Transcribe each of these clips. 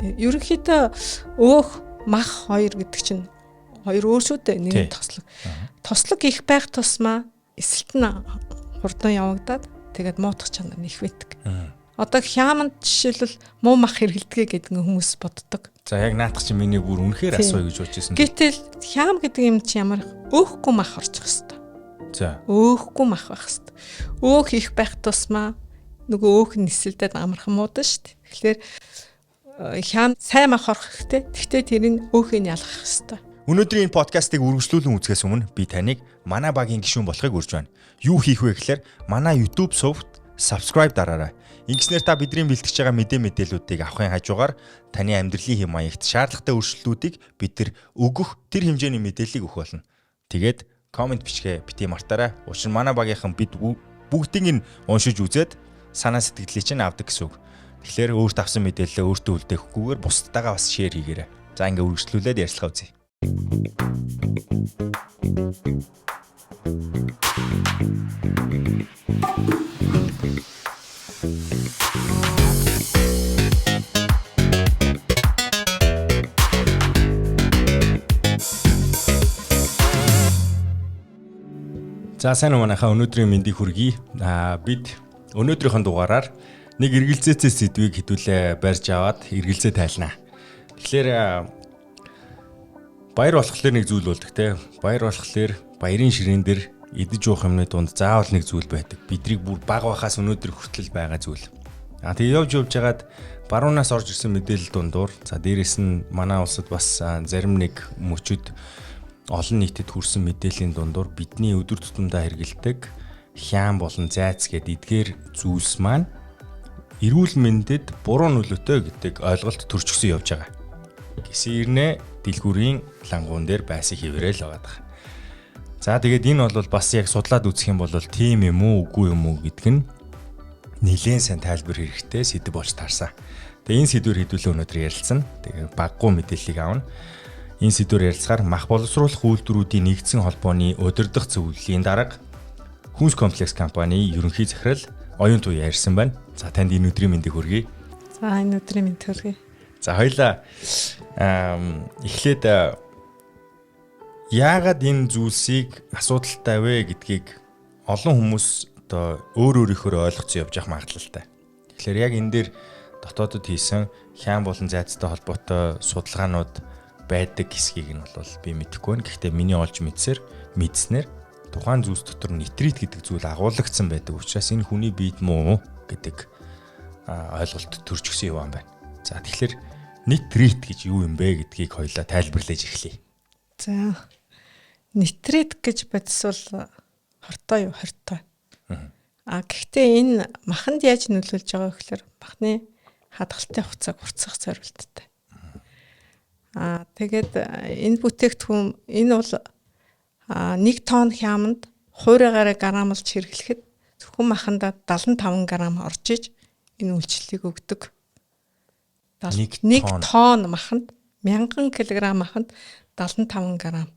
Ерөнхийдөө өөх, мах хоёр гэдэг чинь хоёр өөр шүү дээ. Нэг нь тослог. Тослог их байх тусмаа эсэлт нь хурдан явагдаад тэгээд муутах чанар нь их байдаг. Одоо хяманд жишээлбэл муу мах хэрэгэлдэгэ гэдэг нь хүмүүс боддог. За яг наадах чинь миний бүр үнэхээр асууя гэж бодож ирсэн. Гэтэл хям гэдэг юм чи ямар өөхгүй мах орчих хэвээр. За. Өөхгүй мах байх хэвээр. Өөх их байх тусмаа нөгөө өөх нь нисэлдээд амархан муудан шүү дээ. Тэгэхээр хям сайн мах орох хэрэгтэй. Гэхдээ тэр нь өөхийг ялгах хэвээр. Өнөөдрийн энэ подкастыг үргэлжлүүлэн үзэхээс өмнө би таныг манай багийн гишүүн болохыг урьж байна. Юу хийх вэ гэхээр манай YouTube сувгт subscribe дараарай. Ингэснээр та бидний бэлтгэж байгаа мэдээллүүдийг авахын хажуугаар таны амьдралын хэм маягт шаардлагатай өөрчлөлтүүдийг бид нар өгөх тэр хэмжээний мэдээллийг өгөх болно. Тэгээд комент бичгээ бити мартаарай. Учир нь манай багийнхан бид бүгдийг нь уншиж үзээд санаа сэтгэлийг чинь авдаг гэсэн үг. Тэгэхээр өөрт авсан мэдээлэлээ өөртөө үлдээхгүйгээр бусдтайгаа бас шеэр хийгээрэй. За ингээ үргэлжлүүлээд ярилцлага үзье. За сайн уу манайхаа, өнөөдрийн мэндийг хүргэе. Бид өнөөдрийнхэн дугаараар нэг эргэлзээцээ сэдвийг хэдүүлээ барьж аваад эргэлзээ тайлнаа. Тэгэхээр баяр болохоор нэг зүйл болдог те. Баяр болохоор баярын ширээн дээр идэж уух юмны дунд заавал нэг зүйл байдаг. Бидрийг бүр баг байхаас өнөөдөр хүртэл байгаа зүйл. Тэгээ явж явж хагаад баруунаас орж ирсэн мэдээлэл дундуур, за дээрэс нь манай улсад бас зарим нэг мөчөд олон нийтэд хүрсэн мэдээллийн дундуур бидний өдөр тутамдаа хэрэгэлдэг хяам болон зайц гээд эдгээр зүйлс маань эрүүл мэндэд буруу нөлөөтэй гэдэг ойлголт төрчихсөн явж байгаа. Гэсэн ирнэ дэлгүүрийн лангуун дээр байсан хэвээрэл байгаа даа. За тэгээд энэ бол бас яг судлаад үзэх юм бол тийм юм уу үгүй юм уу гэдг нь нэлээд сайн тайлбар хэрэгтэй сэдв болж таарсан. Тэгээ энэ сэдвээр хэдүүлээ өнөөдөр ярилцсан. Тэгээ баггүй мэдээллийг авна. Энэ сэдвээр ярилцахаар мах боловсруулах үйлдвэрүүдийн нэгдсэн холбооны удирдах зөвлөлийн дарга Хүнс комплекс компани ерөнхий захирал Оюун Туяа ярьсан байна. За танд энэ өдрийн мэндийг хүргэе. За энэ өдрийн мэнд хүргэе. За хоёлаа эхлээд яагаад энэ зүйлсийг асуудалтай вэ гэдгийг олон хүмүүс одоо өөр өөрийнхөө ойлгоцсон явж явах магадлалтай. Тэгэхээр яг энэ дээр дотоодод хийсэн хяам болон зайцтай холбоотой судалгаанууд байдаг хэсгийг нь бол би мэдэхгүй байна. Гэхдээ миний олж мэдснээр тухайн зүйлс дотор нитрит гэдэг зүйл агуулгдсан байдаг учраас энэ хүний биед муу гэдэг ойлголт төрчихсөн юм байна. За тэгэхээр нитрит гэж юу юм бэ гэдгийг хоёлаа тайлбарлаж эхлэе. За нитрит гэж бодис бол хортой юу хортой. А гэхдээ энэ маханд яаж нөлөөлж байгаа вэ гэхээр махны хадгалтын хугацааг хурцсах зорилттой. А тэгээд энэ бүтээгдэхүүн энэ бол 1 тонн хяманд хуурайгаараа грамлж хэрэглэхэд зөвхөн маханда 75 г орж иж энэ үйлчлэлийг өгдөг. 1 тонн маханд 1000 кг маханд 75 г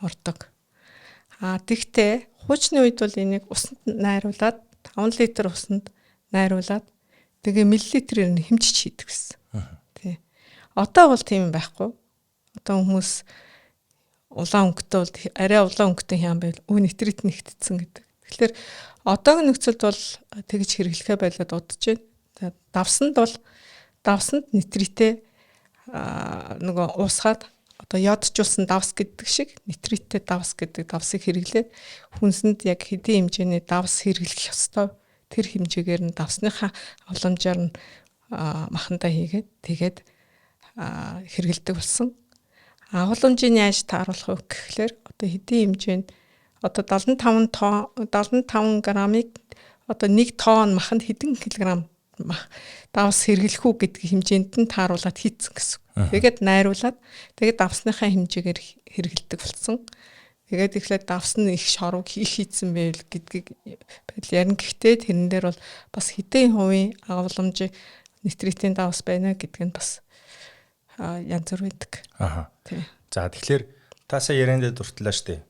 ордог. А тэгтээ хуучны үед бол энийг усанд найруулад 5 литр усанд найруулад тэгээ миллилитрээр нь хэмжиж хийдэг гэсэн. Тий. Одоо бол тийм байхгүй. Одоо хүмүүс улаан өнгөтэй бол арай улаан өнгөтэй хяам байл нитрит нэгтцсэн гэдэг. Тэгэхээр одоогийн нөхцөлд бол тэгж хэрэглэхэ байлаад удаж байна. За давсанд бол давсанд нитритээ нөгөө уусгаад одоо йодчулсан давс гэдэг шиг нитриттэй давс гэдэг давсыг хэрэглээд хүнсэнд яг хэдийн хэмжээний давс хэрэглэх ёстой тэр хэмжээгээр нь давсныхаа уламжаар нь махандаа хийгээд тэгээд хэрэглэдэг болсон. Агуулмжийг яаж тааруулах вэ гэхлээр одоо хэдийн хэмжээнд одоо 75 тонн 75 грамыг одоо 1 тонн маханд хэдэн килограмм мах давс хэрэглэх үү гэдэг хэмжээнд нь тааруулаад хийцэн гэсэн. Тэгээд найруулад тэгээд давсныхаа хэмжээгээр хэрэглэдэг болсон. Тэгээд эхлээд давс нь их шорог их хийцэн байл гэдгийг байдал ярина. Гэхдээ тэрэн дээр бол бас хэдэн хувийн агуулмж нитритийн давс байна гэдг нь бас янз бүр байдаг. Аха. За тэгэхээр та сая ярианд дуртлаа штэ.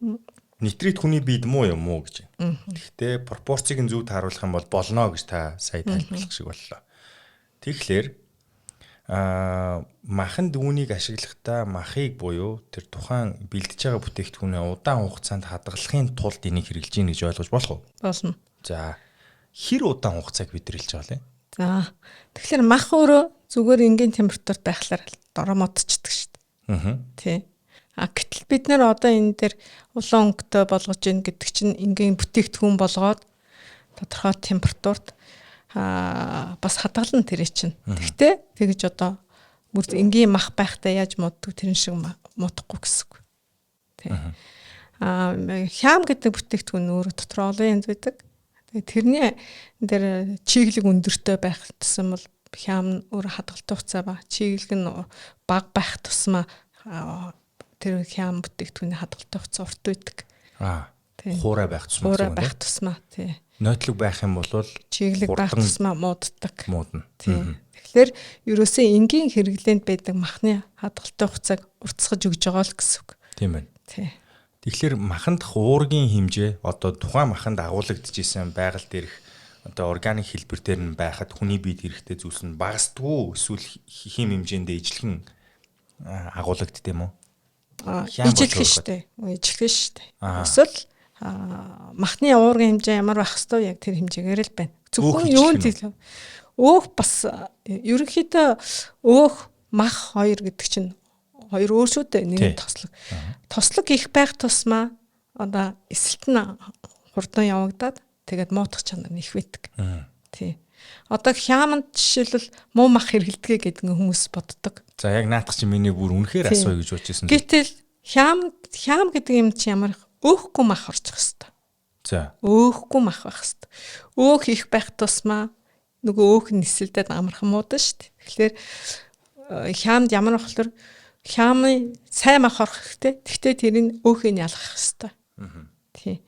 Нитрит хүний биед муу юм уу гэж. Гэхдээ пропорцийг нь зөв тааруулах юм бол болно гэж та сая тайлбарлах шиг боллоо. Тэгэхээр Маханд үүнийг ашиглахдаа махыг буюу тэр тухайн бэлдэж байгаа бүтээгдэхүүнээ удаан хугацаанд хадгалахын тулд энийг хэрэглэж гин гэж ойлгож болох уу? Болно. За, хэр удаан хугацааг бид хэлж байгаа лээ? За, тэгэхээр мах өөрөө зүгээр энгийн температурт байхлаар дороо модчдаг шүү дээ. Аа. Тий. А гэтэл бид нэр одоо энэ дээр улаан өнгөтэй болгож ийн гэдэг чинь энгийн бүтээгдэхүүн болгоод тодорхой температурт бас хадгална тэр чинь. Тэгтээ тэгж одоо бүр энгийн мах байхдаа яаж моддог тэрэн шиг модохгүй гэсэн үг. Тий. Хям гэдэг бүтээгдэхүүн өөрөө дотор олон янз байдаг. Тэгээ тэрний дээр чиглэг өндөртэй байх тусам бол хям өөр хадгалт хугацаа ба чиглэг нь бага байх тусмаа тэр хям бүтээгдэхүүний хадгалт хугацаа урт байдаг. Хуурай байх тусмаа. Хуурай байх тусмаа, тий. Нотлог байх юм бол чиглэг байх тусмаа мууддаг. Муудна. Тий. Тэгэхээр ерөөсөө энгийн хэрэглээнд байдаг махны хадгалт хугацааг уртсгаж өгж байгаа л гэсэн үг. Тийм байна. Тий. Тэгэхээр маханд уургийн хэмжээ одоо тухайн маханд агуулгадчихсэн байгаль дээрх одоо органик хэлбэр дээр нь байхад хүний биед хэрэгтэй зүйлс нь багасдгүй эсвэл хэм хэмжээндээ ижлэгэн агуулгадд юм уу? Ижилхэн шүү дээ. Ижилхэн шүү дээ. Эсвэл махны уургийн хэмжээ ямар байх хэвээр яг тэр хэмжээгээр л байна. Зөвхөн юунд хэлв? Өөх бас ерөнхийдөө өөх мах хоёр гэдэг чинь хоёр өөр шүү дээ. Нэг нь тослог. Тослог их байх тусмаа одоо эсэлт нь хурдан явагдаад тэгээд муутах чанар нь их байдаг. Тий. Одоо хяманд жишээлбэл муу мах хэрэглэдэг гэдэг нь хүмүүс боддог. За яг наадах чинь миний бүр үнэхээр асууя гэж бодож байсан. Гэтэл хям гэдэг юм чи ямар өөхгүй мах орчих хэвээр. За. Өөхгүй мах байх хэвээр. Өөх их байх тусмаа нөгөө өөх нь нисэлдээд амархан муудана шүү дээ. Тэгэхээр хямд ямар болохоор хямын сайн мах орох хэрэгтэй. Гэхдээ тэр нь өөхийг ялгах хэвээр. Тий.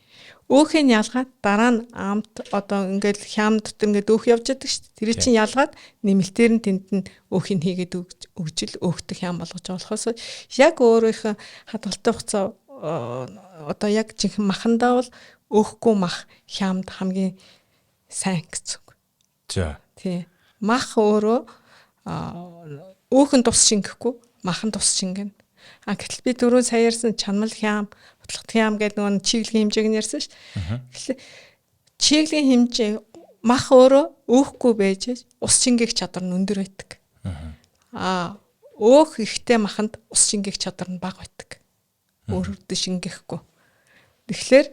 Өөхийг ялгаад дараа нь амт одоо ингээл хям дотор ингээд өөх явж байдаг шүү дээ. Тэр чинь ялгаад нэмэлтээр нь тэнд нь өөхийг хийгээд өгж л өөхтөх хям болгож байгаа болохоос яг өөрийнхөө хадгалтай хугацаа одоо яг жинхэнэ махандаа бол өөхгүй мах хямд хамгийн сайн гэсэн үг. За. Тий. Мах өөрөө өөхөн тус шингэхгүй, махан тус шингэнэ. А гэтэл би дөрөв сая ярьсан чанмал хям, ботлогот хям гэдэг нөгөө чиглэлийн хэмжээг нь ярьсан шүү. Тэгэхээр чиглэлийн хэмжээ мах өөрөө өөхгүй байж ус шингээх чадвар нь өндөр байдаг. Аа өөх ихтэй маханд ус шингээх чадвар нь бага байдаг. Өөрөдөө шингээхгүй. Тэгэхээр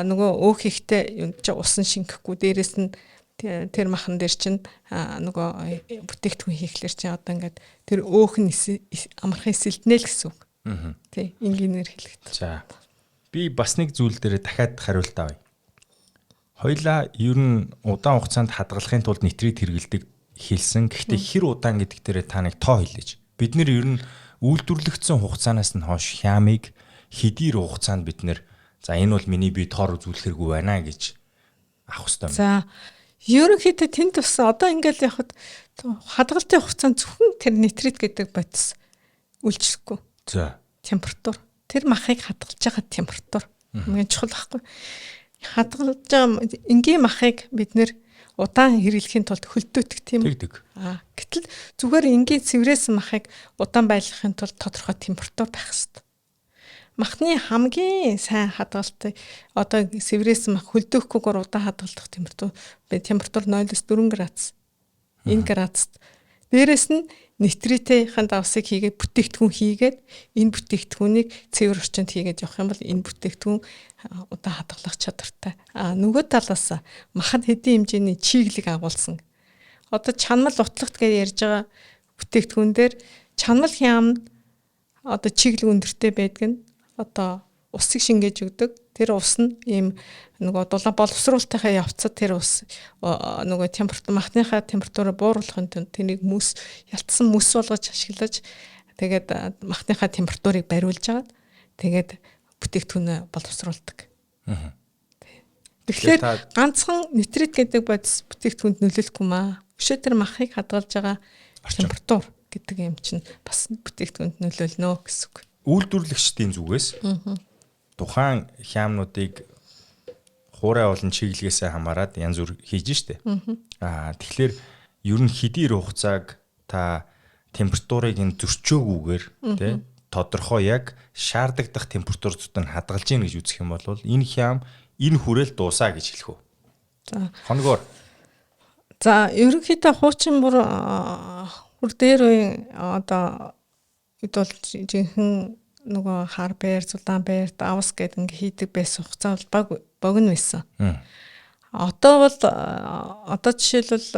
нөгөө өөх ихтэй юм чи ус нь шингэхгүй дээрэс нь тэр махан дээр чинь нөгөө бүтээгдэхүүн хийхлээр чинь одоо ингээд тэр өөх нь амархан эсэлднэ л гэсэн үг. Тий, энгийнээр хэлэхэд. За. Би бас нэг зүйл дээр дахиад хариулт авъя. Хоёлаа ер нь удаан хугацаанд хадгалахын тулд нитрит хэрэглэдэг хэлсэн. Гэхдээ хэр удаан гэдэг дээр та нэг тоо хэлээч. Бид нэр ер нь үйлдвэрлэгдсэн хугацаанаас нь хойш хямыг хэдийр хугацаанд бид нэр за энэ бол миний бие тоор үзүүлэхэргүй байна гэж авах хэрэгтэй юм. За ерөнхийдөө тэнд туссан одоо ингээл явхад хадгалтын хугацаанд зөвхөн тэр нитрит гэдэг бодис үйлчлэхгүй. За. Температур. Тэр махыг хадгалж байгаа температур хамгийн чухал байхгүй. Хадгалж байгаа энгийн махыг бид нэр удаан хэрэглэхийн тулд хөлдөөдөг тийм үү? Тэгдэг. Гэтэл зүгээр энгийн цэврээсэн махыг удаан байлгахын тулд тодорхой температур байх хэрэгтэй. Махны хамгийн сайн хадгалт одоо сэврээсэн мах хөлдөөхгүйгээр удаан хадгалах температур 0-4 градус. Энэ градуст. Дээрэс нь нитритийн давсыг хийгээд бүтээгдэхүүн хийгээд энэ бүтээгдэхүүнийг цэвэр орчинд хийгээд явах юм бол энэ бүтээгдэхүүн удаан хадгалах чадвартай. Нөгөө талаас махад хэдийн хэмжээний чиглэг агуулсан. Одоо чанмал утлахт гэж ярьж байгаа бүтээгдэхүүн дээр чанмал хям одоо чиглэг өндөртэй байдаг нь одоо усыг шингээж өгдөг. Тэр ус нь ийм нөгөө дулаан боловсруулалтынхаа явцад тэр ус нөгөө температур махныхаа температураа бууруулахын тулд тэрийг мөс ялцсан мөс болгож ашиглаж тэгээд махныхаа температурыг бариулж агаад тэгээд бүтээгдэхүүнээ боловсруулдаг. Тэгэхээр ганцхан нитрит гэдэг бодис бүтээгдэхүүнд нөлөөлөхгүй маа. Өшөө тэр махыг хадгалж байгаа температур гэдэг юм чинь бас бүтээгдэхүүнд нөлөөлнө гэсэн үг. Үйлдвэрлэгчдийн зүгээс тухайн хямнуудыг хуурай болон чиглэгээсээ хамаарат янз бүр хийж штэ. Тэгэхээр ер нь хэдий хугацааг та Температурыг энэ зөрчөөгүйгээр тий тодорхой яг шаардагдах температур дотор нь хадгалж гин гэж үзэх юм бол энэ хям энэ хүрээл дуусаа гэж хэлэх үү? За. Хоногоор. За, ерөнхийдөө хуучин бүр бүр дээр үеийн одоо хэд бол жинхэнэ нөгөө хар байр, зулаан байр, давс гэдэг ингээ хийдэг байсан хугацаа бол баг богино байсан. Одоо бол одоо жишээлбэл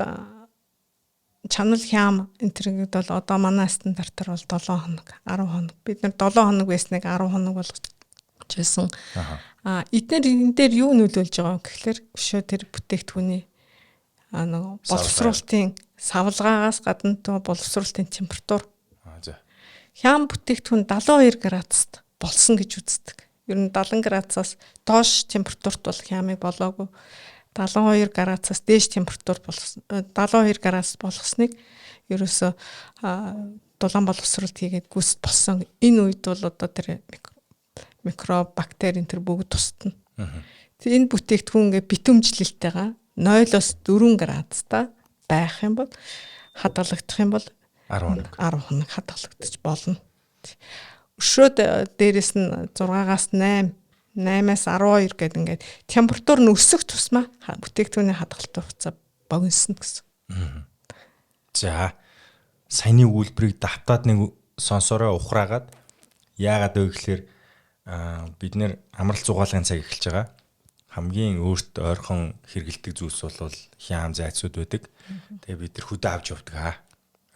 чанал хям энэ төргээд бол одоо манай стандартаар бол 7 хоног, 10 хоног. Бид нар 7 хоног байсныг 10 хоног болгож байсан. А эднэр энэ дээр юу нөлөөлж байгаа вэ гэхлээр өшөө тэр бүтээгдэхүүний нөгөө боловсруулалтын савлгаагаас гадна боловсруулалтын температур. За. Хям бүтээгдэхүүн 72 градуст болсон гэж үздэг. Ер нь 70 градусаас доош температурт бол хямыг болоогүй. 72 градусаас дээш температур болсон 72 градус болгосныг ерөөсө дулаан боловсролт хийгээд гүйцэд болсон. Энэ үед бол одоо тэр микроб, бактери энэ төр бүгд тусдана. Энэ бүтээгдэхүүн ингээ битүүмжлэлтэйгээ 0-оос 4 градустай байх юм бол хадгалагдах юм бол 10 хоног 10 хоног хадгалагдаж болно. Өшөөд дээрэс нь 6-аас 8, 8-аас 12 гэдэг ингээд температур нь өсөх тусмаа бүтээгдэхүүний хадгалтын хугацаа богиносно гэсэн. За, саяны үйлдвэрийг давтаад нэг сонсороо ухраагаад яагаад вэ гэхээр бид нэр амралт зугаалгын цаг эхэлж байгаа. Хамгийн өөрт ойрхон хэрэгэлдэг зүйлс бол хяам зайцуд байдаг. Тэгээ бид нар хөдөө авч явдаг.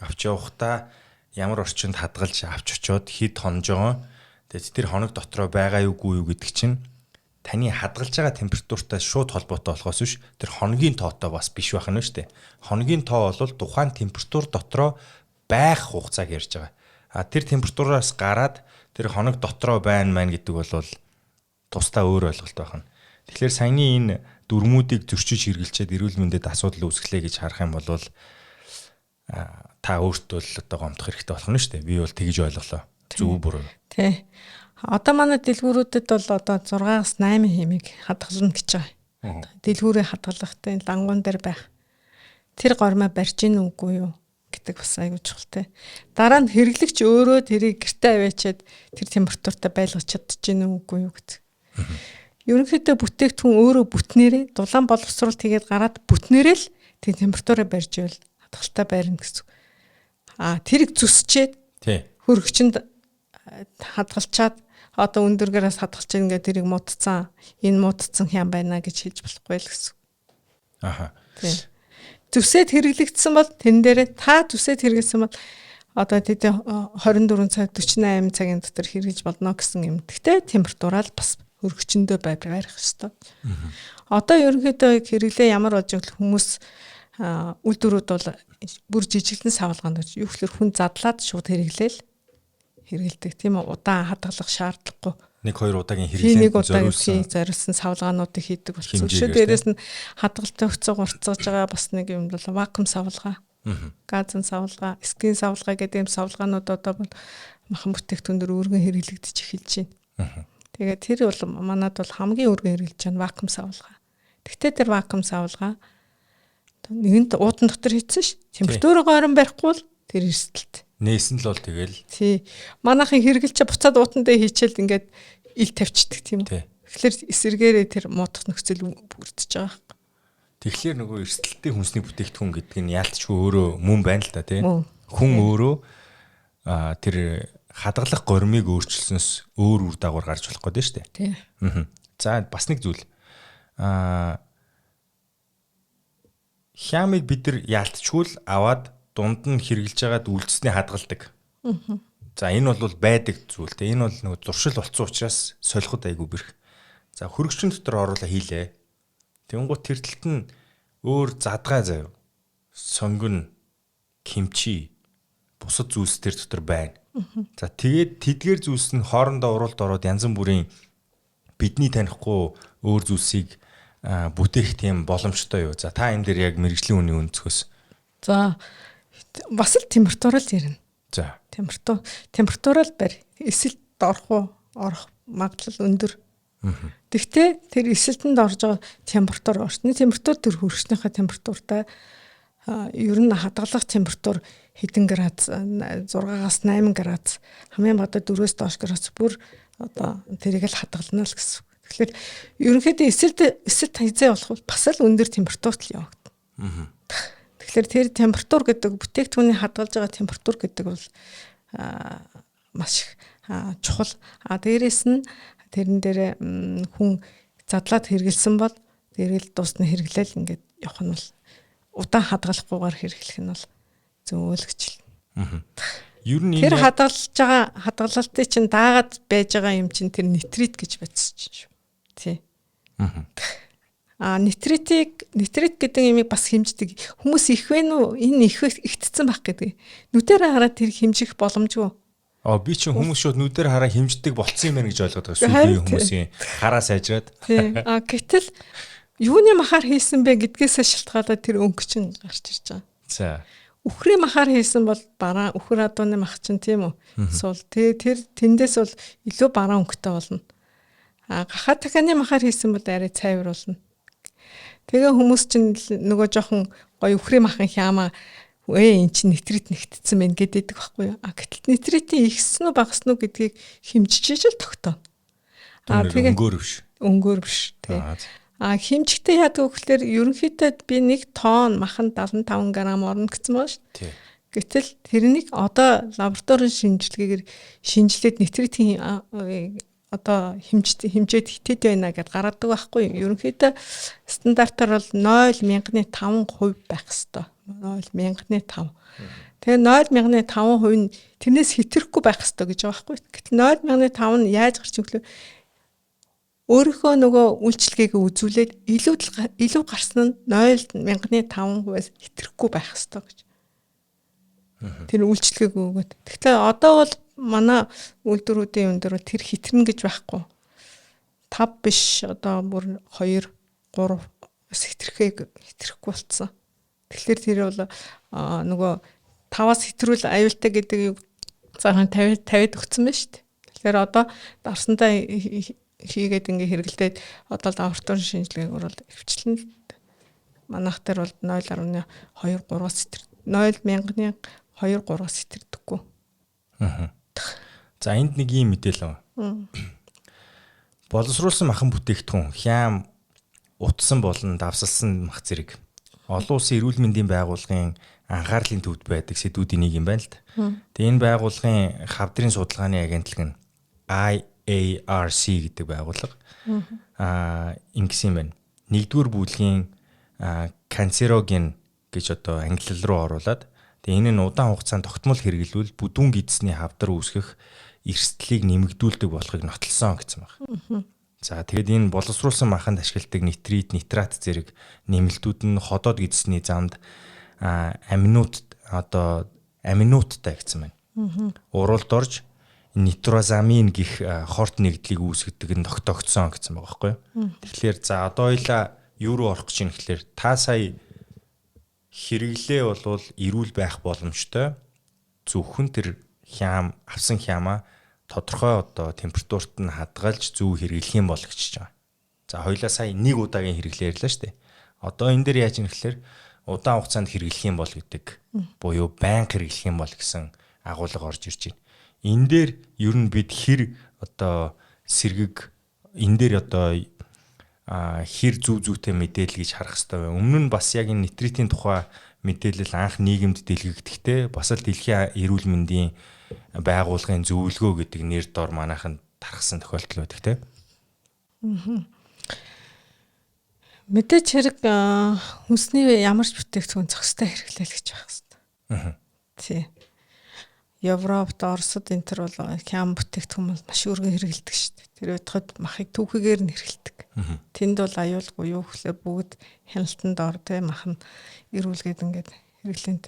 Авч явахдаа ямар орчинд хадгалж авч очиод хэд хонжоогоо тэгээд тэр хоног дотроо байгаа юугүй юу гэдэг чинь таны хадгалж байгаа температуртай шууд холбоотой болохоос биш тэр хоногийн тоотой бас биш байх нь шүү дээ. Хоногийн тоо бол тухайн температур дотроо байх хугацааг ярьж байгаа. А тэр температураас гараад тэр хоног дотроо байна мэн гэдэг бол тусдаа өөр ойлголт байна. Тэгэхээр саяны энэ дүрмүүдийг зөрчиж хэрэгжилчээд эрүүл мэндэд асуудал үүсгэлээ гэж харах юм бол та өөртөө л одоо гомдох хэрэгтэй болох нь шүү дээ. Би бол тэгж ойлголоо. Зөв буруу. Тий. Одоо манай дэлгүүрүүдэд бол одоо 6-аас 8 хэмиг хадгална гэж байгаа. Дэлгүүрээ хадгалахдаа энэ лангуун дээр байх. Тэр гормоо барьж гин үгүй юу гэдэг бас аягүй чухал те. Дараа нь хэрэглэгч өөрөө тэрийг гэртээ аваачаад тэр температуртаа байлгаж чадчих гин үгүй юу гэдэг. Ерөнхийдөө бүтээгдэхүүн өөрөө бүтнээрээ дулаан боловсруулалт хийгээд гараад бүтнээрээ л тэр температураа барьж ивэл хадгалтай байрна гэсэн. А тэрийг зүсчээд хөргөчөнд хадгалчаад одоо өндөргөөс хадгалж ингээд тэрийг муудцсан, энэ муудцсан хям байна гэж хэлж болохгүй л гэсэн. Аха. Тий. Зүсээд хэрэглэгдсэн бол тэн дээрээ та зүсээд хэрэглэсэн бол одоо тэд 24 цаг 48 цагийн дотор хэрэглэж болно гэсэн юм. Гэхдээ температураа л бас хөргөчөндөө барих ёстой. Одоо ерөнхийдөө хэрэглээ ямар болж байгааг хүмүүс үйлдвэрүүд бол бүр жижиглэн савлгаанд гэж юу гэхээр хүн задлаад шууд хэрэглээл хэрэгэлдэг. Тийм үү? Удаан хадгалах шаардлагагүй. 1-2 удаагийн хэрэглээнд зориулсан зориулсан савлгаануудыг хийдэг болсон. Өшөө дээрээс нь хадгалтын хугацаа гурцгаж байгаа бас нэг юм бол вакуум савлгаа, газын савлгаа, скин савлгаа гэдэг юм савлгаанууд одоо бол махан бүтээгдэхүүн дээр өргөн хэрэглэгдэж эхэлж байна. Тэгээд тэр бол манад бол хамгийн өргөн хэрэглэж байгаа вакуум савлгаа. Тэгтээ тэр вакуум савлгаа нэгэнт уудан дотор хийсэн ш. Температурыг ойрон барихгүй бол тэр эрсдэлт. Нээсэн л бол тэгэл. Тий. Манайхан хэрэглэчээ буцаад уутан дээр хийчихэл ингээд ил тавьчихдаг тийм үү. Тэгэхээр эсэргээрээ тэр муудах нөхцөл бүрдэж байгаа хэрэг. Тэгэхээр нөгөө эрсдэлтэй хүнсний бүтээгдэхүүн гэдэг нь яалтчгүй өөрөө мөн байна л да тий. Хүн өөрөө тэр хадгалах гормыг өөрчилснөөс өөр үр дагавар гарч болох гэдэг нь шүү дээ. Тий. За бас нэг зүйл. Хямыг бид нар яалтчгүй л аваад дунд нь хэрэглэж байгаад үлдсэний хадгалдаг. За энэ бол байдаг зүйл те. Энэ бол нөгөө зуршил болцсон учраас солиход айгүй бэрх. За хөргөчн дотор оруулаа хийлээ. Тэнгуут тэр талд нь өөр задгай заяа. Сонгон, кимчи бусад зүйлс тэр дотор байна. За тэгээд тэдгээр зүйлс нь хоорондоо уралд ороод янз бүрийн бидний танихгүй өөр зүйлсийг бүтээх тийм боломжтой юу. За та энэ дээр яг мэрэгжлийн үний өнцгөөс. За бас л температурал ярина. За. Температурал барь. Эсэлт орох уу? Орох магадлал өндөр. Тэгтээ тэр эсэлтэнд орж байгаа температур, орчны температур тэр хөргөчнийхээ температуртай ер нь хадгалах температур хэдэн градус, 6-аас 8 градус, хамгийн багадаа 4-өөс доош градус бүр одоо тэрийг л хадгална л гэсэн. Тэгэхээр ерөнхийдөө эсэлт хязээ болох бол бас л өндөр температурт л явагдана. Тэгэхээр тэр температур гэдэг, бүтээгдэхүүний хадгалж байгаа температур гэдэг бол маш их чухал. А дээрэс нь тэрэн дээр хүн задлаад хэрэгэлсэн бол дээрэл дуусна хэрэглээл ингээд явах нь бол удаан хадгалахгүйгээр хэрэглэх нь бол зөв л гэж л. Ер нь тэр хадгалж байгаа хадгалалтыг чинь даагаад байж байгаа юм чинь тэр нитрит гэж бодсон чинь шүү. Тий. А нитритийг, нитрит гэдэг юмыг бас хэмждэг. Хүмүүс их вэ нү? Энэ их ихтцэн байх гэдэг. Нүдээр хараад тэр хэмжих боломжгүй. А би чинь хүмүүс шууд нүдээр хараа хэмждэг болцсон юм байна гэж ойлгоод байгаа. Сүүлийн хүмүүсийн хараа сайжраад. Тий. А гэтэл юуны махаар хийсэн бэ гэдгээсээ шалтгаалаад тэр өнгө чинь гарч ирж байгаа. За. Үхрийн махаар хийсэн бол бараа, үхэр адууны мах чинь, тийм үү? Сул тэр тэндээс бол илүү бараа өнгөтэй болно. А гахаа дахианы махаар хийсэн бол арай цайвар болно. Тэгээ хүмүүс чинь нөгөө жоохон гоё үхрийн махан хяама эн чинь нитрит нэгтцсэн байна гэдэг байхгүй юу? А гэтэл нитритийн ихсэн үү багассан уу гэдгийг хэмжиж л тогтооно. А тэгээ өнгөөр биш. Өнгөөр биш, тий. А хэмжихтэй яадаг вэ гэхээр ерөнхийдөө би нэг тонн махан 75 г орно гэсэн байгаа шүү дээ. Гэтэл тэрнийг одоо лабораторийн шинжилгээгээр шинжилээд нитритийн одоо хэмжээд хитэд байна гэдээ гаргадаг байхгүй юу? Ерөнхийдөө стандартаар бол 0.5% байх хэвээр. 0.5. Тэгээ 0.5% нь тэрнээс хэтрэхгүй байх хэвээр гэж байгаа байхгүй юу? Гэтэл 0.5 нь яаж гарч ирлээ? Өөрийнхөө нөгөө үйлчлэгийг үзүүлээд илүү гарсан нь 0.5%-аас хэтрэхгүй байх хэвээр гэж. Тэр үйлчлэгийг өгөөд. Тэгэхээр одоо бол манай үйлдвэрүүдийн юм дээр тэр хитрнэ гэж байхгүй. 5 биш, одоо бүр 2 3 бас хэтрэхгүй болцсон. Тэгэхээр тэр бол нөгөө 5-аас хэтрүүл аюултай гэдэг юу зархан 50 50-д өгсөн байна шүү дээ. Тэгэхээр одоо дарсандаа хийгээд ингээ хэрэглээд одоо лабораторийн шинжилгээг бол хвчлэн манайх дээр бол 0.2 3-аас хэтэр 0.2 3-аас хэтэрдэггүй. Аа. За энд нэг ийм мэдээлэл байна. Боловсруулсан махан бүтээгдэхүүн хяам утсан болон давсалсан мах зэрэг олон улсын эрүүл мэндийн байгууллагын анхаарлын төвд байдаг сэдвүүдийн нэг юм байна л да. Тэгээ энэ байгууллагын хавдрын судалгааны агентлаг нь IARC гэдэг байгууллага ингэсэн юм байна. Нэгдүгээр бүлгийн канцероген гэж одоо ангилал руу оруулаад тэгээ энэ нь удаан хугацаанд тогтмол хэрэглүүл бүдүүн гидсний хавдар үүсгэх эрсдлийг нэмэгдүүлдэг болохыг нотолсон гэсэн байна. За тэгэд энэ боловсруулсан маханд ашигладаг нитрит, нитрат зэрэг нэмэлтүүд нь ходоод гидсний замд аминууд одоо аминуудтай гэсэн байна. Уралд орж нитрозамин гих хорт нэгдлийг үүсгэдэг нь тогтоогдсон гэсэн байгаа байхгүй юу. Тэгэхээр за одоо хоёлаа юу руу орох гэж юм гэхэлэр та сая хэрэглээ болвол эрүүл байх боломжтой. Зөвхөн тэр хяам авсан хяамаа тодорхой одоо температурт нь хадгалж зөв хэрэглэх юм бол гэж байгаа. За хоёлаа сая нэг удаагийн хэрэглээ ярьлаа шүү дээ. Одоо энэ дээр яаж юм гэхэлэр удаан хугацаанд хэрэглэх юм бол гэдэг буюу байнга хэрэглэх юм бол гэсэн агуулга орж ирж байна. Энэ дээр ер нь бид хэр одоо сэргэг энэ дээр одоо хэр зүв зүйтэй мэдээлэл гэж харах хэрэгтэй вэ? Өмнө нь бас яг энэ нитритийн тухай мэдээлэл анх нийгэмд дэлгэгдэхдээ бас л дэлхийн эрүүл мэндийн байгууллагын зөвлөгөө гэдэг нэр дор манайханд тархсан тохиолдол байдаг те. Мэдээч хэрэг хүнсний ямар ч бүтээгдэхүүн зохистой хэрэглээл гэж байх хэрэгтэй. Тий. Европт, Оросд энэ төр бол хям бүтээгдэхүүн бол маш өргөн хэрэглэдэг шүү дээ. Тэр байтугад махыг түүхэгээр нь хэрэглэдэг. Тэнд бол аюулгүй юу гэхлээр бүгд хяналтанд ор те мах нь эрүүлгээд ингээд хэрэглэнт.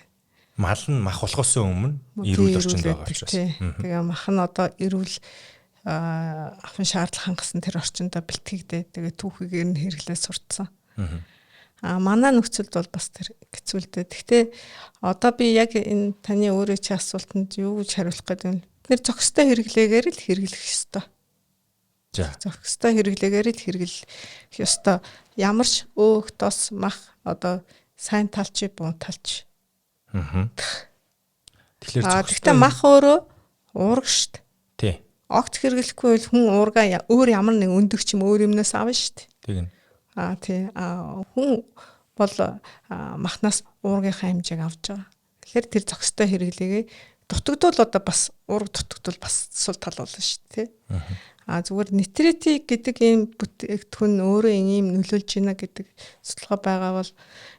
Мал нь мах болохоос өмнө эрүүл орчинд байгаа учраас. Тэгээ мах нь одоо эрүүл авах шаардлага хангасан тэр орчиндөө бэлтгэгдээ. Тэгээ түүхэгээр нь хэрэглээ сурцсан. А манай нөхцөлд бол бас тэр хэцүү л дээ. Гэхдээ одоо би яг энэ таны өөрөө чи асуултанд юу гэж хариулах гэдэг нь бид нэр зохистой хэрэглээгээр л хэрэглэх ёстой. За. Зохистой хэрэглээгээр л хэрэглэх ёстой. Ямар ч өөх, тос, мах одоо сайн талч, буу талч. Аа. Тэгэхээр Гэхдээ мах өөрөө уурга шүү дээ. Тий. Огт хэрэглэхгүй бол хүн уурга өөр ямар нэг өндөг ч юм өөр юмнаас авна шүү дээ. Тэгнь. Аа тий. Аа хүн бол махнаас уургийнхаа хэмжээг авч байгаа. Тэгэхээр тэр зохистой хэрэглээгээ дутагдвал одоо бас уурга дутагдвал бас сул тал болно шүү дээ. Аа зүгээр нитритик гэдэг ийм бүтээгдэхүүн өөрөө ийм нөлөөлж байна гэдэг судалгаа байгаа бол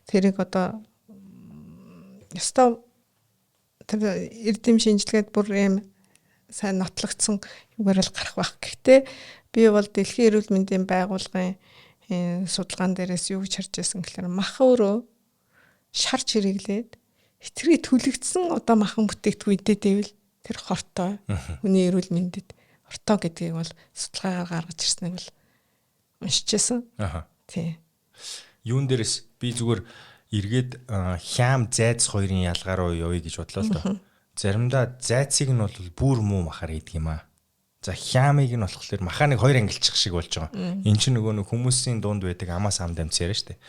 тэрийг одоо ёстой тэр эрдэм шинжилгээд бүр ийм сайн нотлогдсон югаар л гарах байх. Гэхдээ би бол Дэлхийн эрүүл мэндийн байгууллагын судалгаан дээрээс юу гэж харж байсан гэхээр мах өөрөө шарж хэрэглээд хэтэрхий түлэгдсэн одоо махан бүтээгдэхүүн идэдэвэл тэр хортой хүний эрүүл мэндэд хортой гэдгийг бол судалгаагаар гаргаж ирснийг бол уншиж байсан. Аха. Тий. Юун дээрээс би зүгээр эргээд хям зайц хоёрын ялгаа руу явъя гэж бодлоо л доо. Заримдаа зайцыг нь бол бүр муу махаар хийдэг юм аа. За хямыг нь болохоор махаа нэг хоёр ангилчих шиг болж байгаа. Эн чинь нөгөө нэг хүмүүсийн дунд байдаг амаас ам дамц яриа штэ.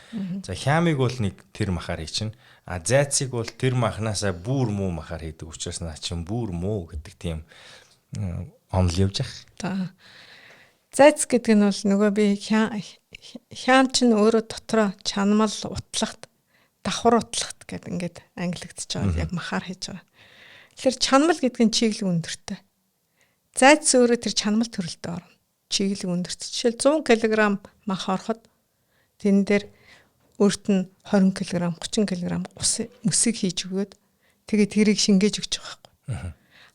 За хямыг бол нэг тэр махаар хийчин. А зайцыг бол тэр махнаасаа бүр муу махаар хийдэг учраас наа чинь бүр муу гэдэг тийм онол явж ах. За. Зайц гэдэг нь бол нөгөө би хям чинь өөрөө дотроо чанмал утлагт давхар утлагт гэдэг ингээд ангилагдчихж байгаа. Яг махаар хийж байгаа. Тэгэхээр чанмал гэдэг нь чиглэг өндөртэй. Зайц өөрөө тэр чанмал төрөлтөд орно. Чиглэг өндөрт. Жишээл 100 кг мах ороход тэн дээр өөрт нь 20 кг, 30 кг ус мөсийг хийж өгөөд тэгээд тэрийг шингээж өгч байгаа байхгүй.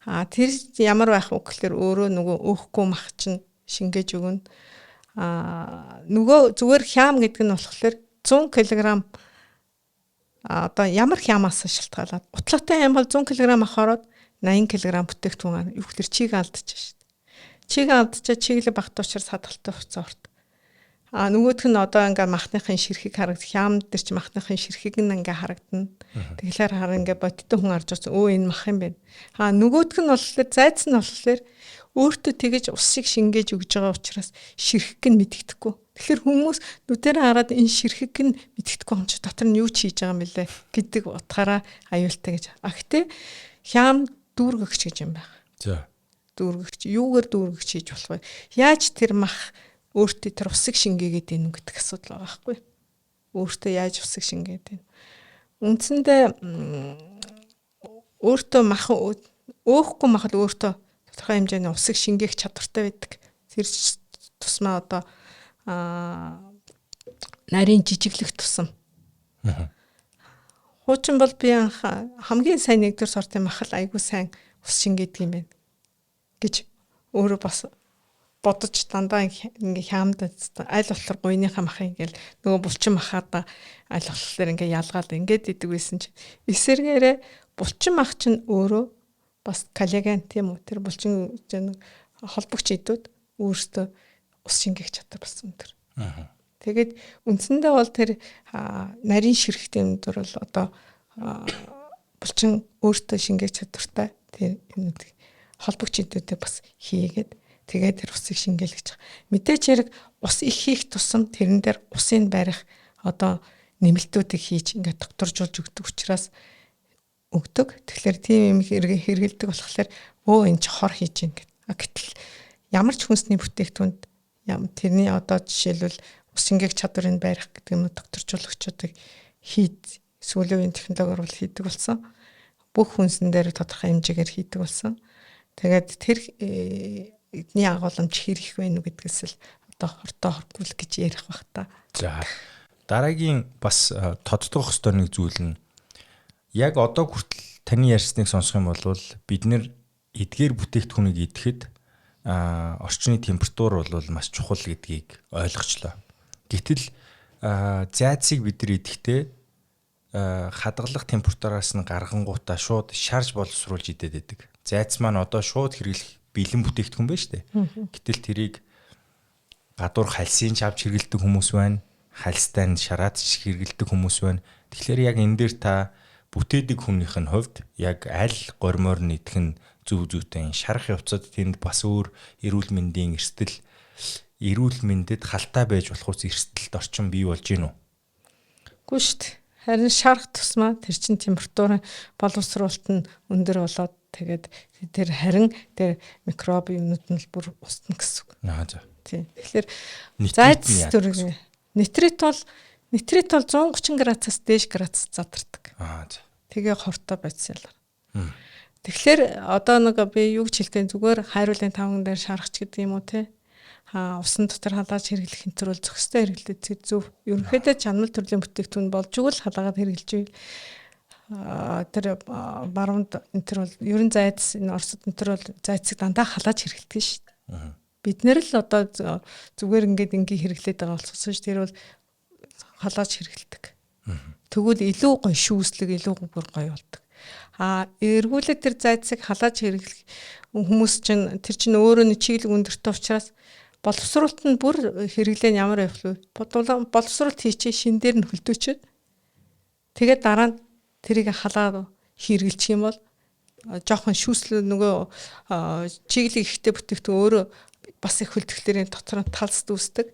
Аа тэр ямар байх вэ гэхээр өөрөө нөгөө өөхгүй мах чинь шингээж өгнө. Аа нөгөө зүгээр хям гэдэг нь болохоор 100 кг одоо ямар хямаас шалтгаалаад утлагтай хям бол 100 кг мах ороод 80 кг бүтээгдэхүүн юу гэхээр чиг алдчих шүү дээ. Чиг алдчихаа чиглэг багт учраас хадгалтай хугацаа урт. А нөгөөх нь одоо ингээ махныхын ширхэг харагд хям дээр чи махныхын ширхэг нь ингээ харагдана. Тэгэхээр хар ингээ бодиттой хүн харж байгаа өө энэ мах юм байна. А нөгөөх нь болохоор зайц нь болохоор өөртөө тэгэж усыг шингээж өгж байгаа учраас ширхэг нь мэдэгдэхгүй. Тэгэхээр хүмүүс нүдэрээ хараад энэ ширхэг нь мэдэгдэхгүй юм чи дотор нь юу ч хийж байгаа юм бэлээ гэдэг утгаараа аюултай гэж. А гэтээ хям дүүргэгч гэж юм байна. За. Дүүргэгч юугаар дүүргэгч хийж болох вэ? Яаж тэр мах өөртөө тэр усыг шингээгээд ийн гэдэг асуудал байгаа байхгүй. Өөртөө яаж усыг шингээд ийн. Үндсэндээ өөртөө мах өөхгүй мах л өөртөө тодорхой хэмжээний усыг шингээх чадвартай байдаг. Тэр тусмаа одоо нарийн жижиглэх тусам. Хуучин бол би анх хамгийн сайн нэгдүгээр сортын мах л айгүй сайн ус шингээдэг юм байна гэж өөрөө бас бодож дандаа ингээ хямдад аль болохоор гуйныхаа махыг ингээл нөгөө булчин махаада аль болохоор ингээ ялгаал ингээд идэг байсан чинь эсэргээрээ булчин мах чинь өөрөө бас коллаген тийм үү тэр булчин холбогч идүүд өөрсдөө ус шингээх чадвар бас өндөр. Тэгээд үндсэндээ бол тэр нарийн ширхтийн өндөр бол одоо булчин өөртөө шингээх чадвартай тэр юмнууд холбогч идүүдээ бас хийгээд тэгээд тэр усыг шингээлгэж байгаа. Мэдээч хэрэг ус их хийх тусам тэрэн дээр усын барих одоо нэмэлтүүдийг хийж ингээд докторжуулж өгдөг учраас өгдөг. Тэгэхээр тийм юм хэрэгэлдэг болохоор өө энэ чи хор хийж гин гэд. А гэтэл ямар ч хүнсний бүтээгдэхүүнд тэрний одоо жишээлбэл ус шингээх чадварыг барих гэдэг юм докторжуулагчдыг хийд сүүлийн үеийн технологиор бол хийдэг болсон. Бүх хүнсэн дээр тодорхой хэмжээгээр хийдэг болсон. Тэгээд тэр эдний агуулмж хэр их вэ нү гэдгээс л одоо хортой хоргүй л гэж ярих бах та. За дараагийн бас тодтогох ёстой нэг зүйл нь яг одоо хүртэл таны ярьсныг сонсох юм бол бид нэр эдгээр бүтээгдэхүүнийг идэхэд орчны температур бол маш чухал гэдгийг ойлгочлоо. Гэтэл зайцыг бид нар идэхдээ хадгалах температураас нь гаргангуудаа шууд шарж боловсруулж идээд байдаг. Зайц маань одоо шууд хэрэглэх бэлэн бүтээгдэхүүн байна шүү дээ. Гэтэл тэрийг гадуур хальсын ч авч хэрэглэдэг хүмүүс байна. Хальстай нь шараад ч хэрэглэдэг хүмүүс байна. Тэгэхээр яг энэ дээр та бүтээдэг хүнийх нь хувьд яг аль гормоор нь идэх нь зөв зүйтэй шарах явцад тэнд бас өөр эрүүл мэндийн эрсдэл эрүүл мэндэд халтай байж болох ус эрсдэлд орчин бий болж гин үү? Үгүй шүү дээ. Харин шарах тусмаа тэр чин температурын боловсруулалт нь өндөр болоод тэгээд тэр харин тэр микроб юмнууд нь л бүр устна гэсэн үг. Аа за. Тийм. Тэгэхээр зайц төрөг нитрит бол 130 градусаас дээш градус задардаг. Аа за. Тэгээ хортой бодисоор. Тэгэхээр одоо нэг би юу гэж хэлдэг зүгээр хайруулын таван дээр шарахч гэдэг юм уу те. Усан дотор халааж хэрэглэх энэ төр бол зохистой хэрэглээд зөв. Ерөнхийдөө чанмал төрлийн бүтээгдэхүүн болж игэл халаагаад хэрэглэж ивэл тэр баруунд энэ төр бол ерөн зайц энэ Оросд энэ төр бол зайцыг дандаа халааж хэрэглэдэг шүү дээ. Бид нэр л одоо зүгээр ингээд ингийн хэрэглээд байгаа болсон шүү. Тэр бол халааж хэрэглэдэг. Тэгвэл илүү гоё шүүслэг, илүү бүр гоё болдог. Эргүүлээд тэр зайцыг халааж хэрэглэх хүмүүс чинь тэр чинь өөрөө нэг чиглэг өндөртэй учраас боловсруулалт нь бүр хэрэглээ нь ямар явах вэ? Боловсруулалт хийчихээ шин дээр нь хөлдөөчөөд тэгээд дараа нь тэрийг халаад хэрэглэчих юм бол жоохон шүүслэл нөгөө чиглэг ихтэй бүтээгдэхүүн өөрөө бас их хөлдөхлөрийн дотор нь талс үүсдэг.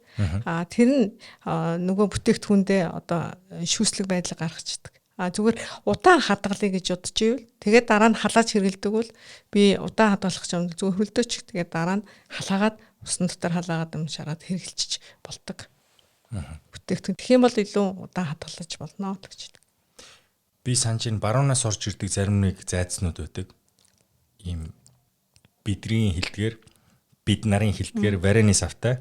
Тэр нь нөгөө бүтээгдэхүүндээ одоо шүүслэг байдлыг гаргацдаг. Зүгээр удаан хадгалъя гэж бодож ивэл тэгээд дараа нь халааж хэрэглэдэг бол би удаан хадгалах юм зүгээр хөлдөөч тэгээд дараа нь халаагаад усан дотор халаагаад юм шараад хэрэглэчих болдог. Бүтээгдэхүүн тэгэх юм бол илүү удаан хадгалж болно гэж хэлдэг. Би санаж ин баруунаас орж ирдэг зарим нэг зайцнууд байдаг. Ийм бидний хэлдгээр бид нарын хэлдгээр варени савтай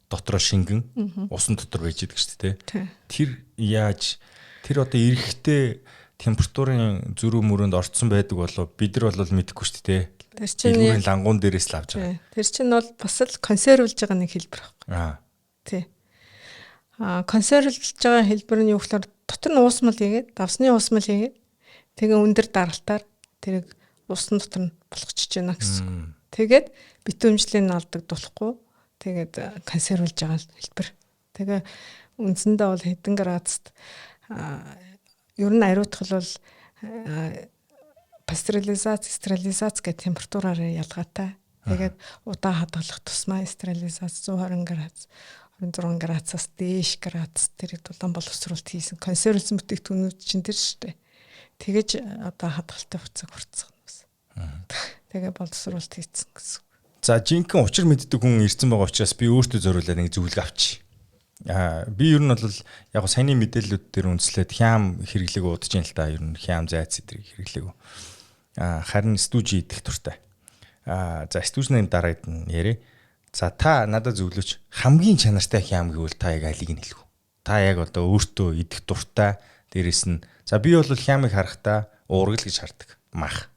дотроо шингэн усан дотор байж идэг шүү дээ. Тэр яаж тэр одоо эрэхтэй температурын зөрүү мөрөнд орцсон байдаг болов бид нар бол мэдэхгүй шүү дээ. Тэр чинь дэлгүүрийн лангуун дээрээс л авч байгаа. Тэр чинь бол бас л консервлж байгаа нэг хэлбэр байхгүй. Тий. Консервлж байгаа хэлбэр нь юу гэхээр дотор нь уусмал хийгээд, давсны уусмал хийгээд тэгээ өндөр даралтаар тэрийг усан дотор нь болгочихж байна гэсэн. Тэгээд битүүмжлийн алдагдуулахгүй тэгээд консервлж байгаа хэлбэр. Тэгээ үндсэндээ бол хэдэн градуст ер нь ариутгал бол пастерилизац, стерилизац гэх температураар ялгаатай. Тэгээд удаан хадгалах тусмаа стерилизац 120 градус, 26 градусаас дээш градус тэрийг дулаан боловсруулалт хийсэн консервлсан бүтээгдэхүүнүүд чинь тэр шүү дээ. Тэгэж одоо хадгалтын хугацааг хүртсэн бас. Тэгээ боловсруулалт хийсэн гэсэн. За жинхэнэ учир мэддэг хүн ирсэн байгаа учраас би өөртөө зориулаад нэг зөвлөгөө авчи. Би ер нь бол яг саяны мэдээллүүд дээр үндэслээд хям хэрэглээг удаж юм л та. Ер нь хям зайц зэрэг хэрэглээг. Харин стүүжи идэх туртай. За стүүжний дараа нь яриа. За та надад зөвлөөч хамгийн чанартай хям гэвэл та яг алийг нь хэлэх вэ? Та яг одоо өөртөө идэх дуртай дээрэс нь за би бол хямыг харахтаа уургал гэж хардаг. Мах.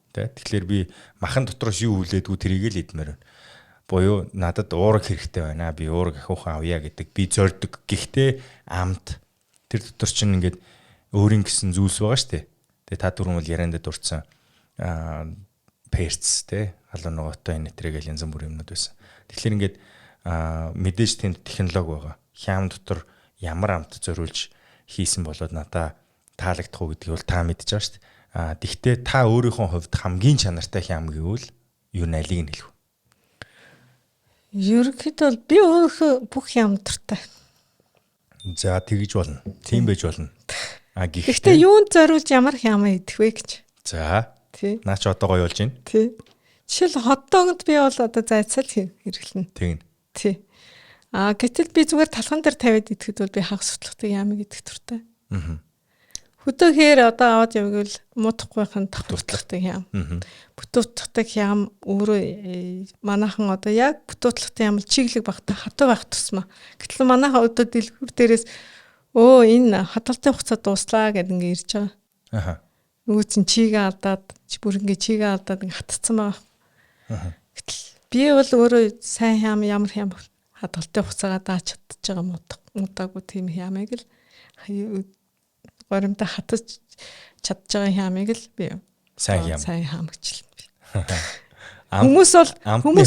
Тэ? Тэгэхээр би махан дотроос юу хүлээдгүү тэрийг л идмээр байна. Буюу надад уураг хэрэгтэй байна. Би уураг ахиухан авъя гэдэг би зорддог. Гэхдээ амт тэр дотор чинь ингээд өөрийн гэсэн зүйлс байгаа шүү дээ. Тэгээ та түрүүн бол яриандаа дурдсан перц тэ халуун ногоотой энэ тэрэг янз бүрийн юмнууд байсан. Тэгэхээр ингээд мэдээж тэнд технологи байгаа. Хям дотор ямар амт зориулж хийсэн болоод надаа таалагдах уу гэдгийг бол та мэдж байгаа шүү дээ. Тэгтээ та өөрийнхөө хувьд хамгийн чанартай хям гэвэл юу алийг нь хэлэх вэ? Ерөнхийдөө бол би өөрийнхөө бүх хям дуртай. За тэгж болно. Тийм байж болно. Гэхдээ юунд зориулж ямар хям идэх вэ гэж. За. Тий. Наа чи одоо гоё болж байна. Тий. Жишээл хотдогонд би бол одоо зайцал хэрэглэнэ. Тэгнь. Тий. Гэтэл би зүгээр талхан дээр тавиад идэхэд бол би хагас сутлахтай ямыг идэх дуртай. Аа. Хөдөөхөр одоо аваад явгал муудахгүйхэн давхарлагтай хям. Бүтүүтлагтай хям өөрөө манайхан одоо яг бүтүүтлагтай хям чиглэг багта хатуу байх тусмаа. Гэтэл манайхан одоо дэлгүүр дээрээс энэ хадгалтын хугацаа дууслаа гэдээ ингээ ирж байгаа. Аха. Нөгөө чинь чигээ алдаад бүр ингээ чигээ алдаад ингээ хатцсан байгаа. Аха. Гэтэл би бол өөрөө сайн хям ямар хям хадгалтын хугацаагаа дааж чадчих байгаа муудаагүй тийм хямыг л горимтой хатаж чадж байгаа хямыг л би сайн хям гэж хэлнэ. Хүмүүс бол амтны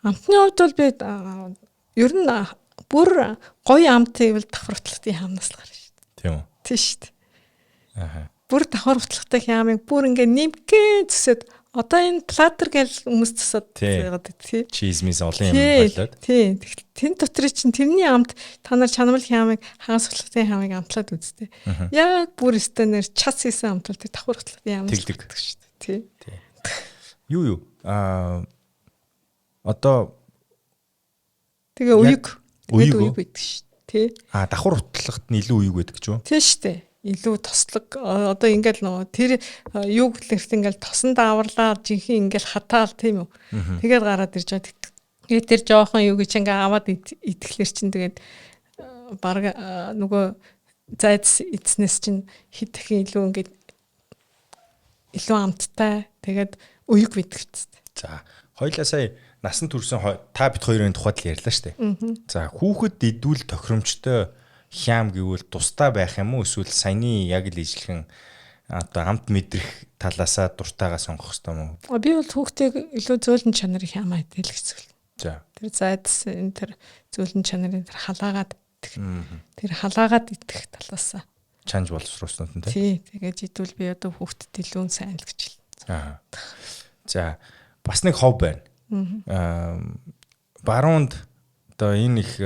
хувьд бол би ер нь бүр гоё амт гэвэл давхар утлагтай хямнаас л гарна шүү дээ. Тийм үү? Тийм шүү дээ. Аха. Бүр давхар утлагтай хямыг бүр ингээ нэмгэн зүсэд Одоо энэ platter гэж хүмүүс тусаад байгаад тий. Cheese мис олон юм болоод. Тий. Тэгтэл тэн дотор чинь тэрний амт та нар чанамл хямыг хагас хутлахын хамыг амтлаад үзтээ. Яг бүр өстөнөр час хийсэн амт бол тэр давхар хутлахын ям тэгдэг шүү дээ. Тий. Юу юу? Аа одоо тэгээ уяг. Тэгээд уяг байдаг шүү дээ. Тий. Аа давхар хутлахт нь илүү уяг байдаг ч юу? Тий шүү дээ. Илүү тослог одоо ингээл нөгөө тэр юу гэхэлэр ингээл тосон дааварлаа жинхэнэ ингээл хатаал тийм үү. Тэгээд гараад ирж байгаа. Тэгээд тэр жоохон юу гэж ингээ аваад идэхлээр чинь тэгээд баг нөгөө зайц эцнес чинь хэд дахин илүү ингээд илүү амттай тэгээд уяг байдаг ч. За хоёлаа сая насан турсан та бит хоёрын тухайд л ярьлаа штэ. За хүүхэд идвэл тохиромжтой хям гэвэл тусдаа байх юм уу эсвэл саяны яг л ижлэхэн одоо амт мэдрэх талаасаа дуртайгаа сонгох хэрэгтэй юм уу? Би бол хүүхдийг илүү зөөлөн чанарын хям идэл гэж зүйл. За. Тэр зайдас энэ тэр зөөлөн чанарын тэр халаагаад идэх. Тэр халаагаад идэх талаасаа чанж боловсруулснууд нь тий. Тэгээд идвэл би одоо хүүхдэд илүү сайн л гэж хэлнэ. Аа. За бас нэг хов байна. Аа баруунд одоо энэ их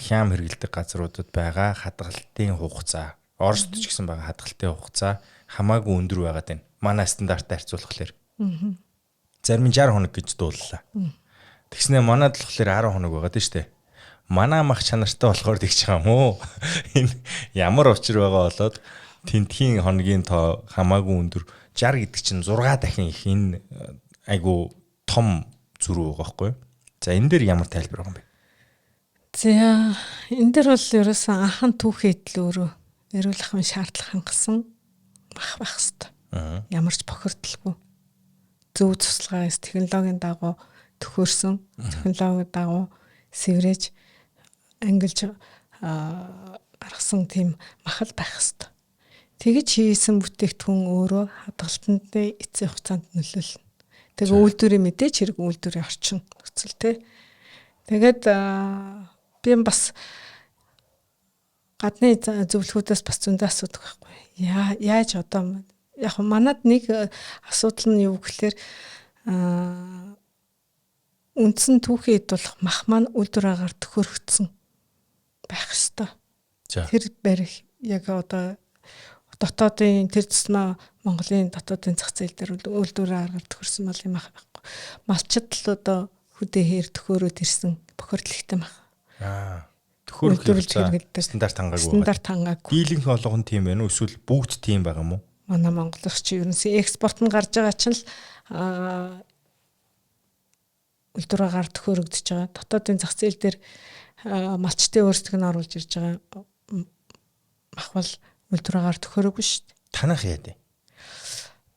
хям хэрэгэлдэг газруудад байгаа хадгалтын хугацаа, Оросд ч гэсэн байгаа хадгалтын хугацаа хамаагүй өндөр байгаад байна. Манай стандарттай харьцуулахлаар. Зарим нь 60 хоног гэж дууллаа. Тэгснэ манад болохоор 10 хоног байгаад байна шүү дээ. Манай мах чанартай болохоор тэгж байгаа юм уу? Энэ ямар учир байгаа болоод тентхийн хоногийн тоо хамаагүй өндөр 60 гэдэг чинь 6 дахин их энэ айгу том зөрүү байгаа байхгүй юу? За энэ дээр ямар тайлбар байгаа юм бэ? За энэ дээр бол ерөөсөн анхан түүхий эдэл өөрөө эрүүл ахуйн шаардлага хангасан мах байх хэвээр. Ямар ч бохирдолгүй. Зөв цуслаагаас технологийн дагуу төхөөрсөн, технологийн дагуу сэврэж ангилж гаргасан тийм мах л байх хэвээр. Тэгэж хийсэн бүтээгдэхүүн өөрөө хадгалтанд эцсийн хугацаанд нөлөөлнө. Тэгээ үйлдвэрийн мэдээч хэрэг үйлдвэрийн орчин нөхцөл тэ. Тэгээд би бас гадны зөвлөхүүдээс бас зөндөө асуудаг байхгүй. Яаж одоо яг манад нэг асуудал нь юу гэхээр үндсэн түүхий эд болох мах маань үйлдвэр агаар төхөөрөгдсөн байх ёстой. Тэр барих яг одоо дотоодын тэр тусмаа Монголын дотоодын зах зээл дээр үйлдвэр агаар төхөрсөн мал юм ах байхгүй. Малчид л одоо хөдөө хээр төхөөрөөд ирсэн бохирдол ихтэй мах. Аа. Төхөөрөх хэрэглэдэг стандарт хангаагүй. Стандарт хангаагүй. Дийлэнх олгон тийм байна уу эсвэл бүгд тийм байгаа юм уу? Манай Монгол чи ерөнхий экспорт нь гарч байгаа чинь л үйлдвэр агаар төхөөрөгдөж байгаа. Дотоодын зах зээл дээр малчдын өөрсдөг нь оруулж ирж байгаа мах бол үйлдвэр агаар төхөөрөөгүй шүү дээ. Танах яа дээ?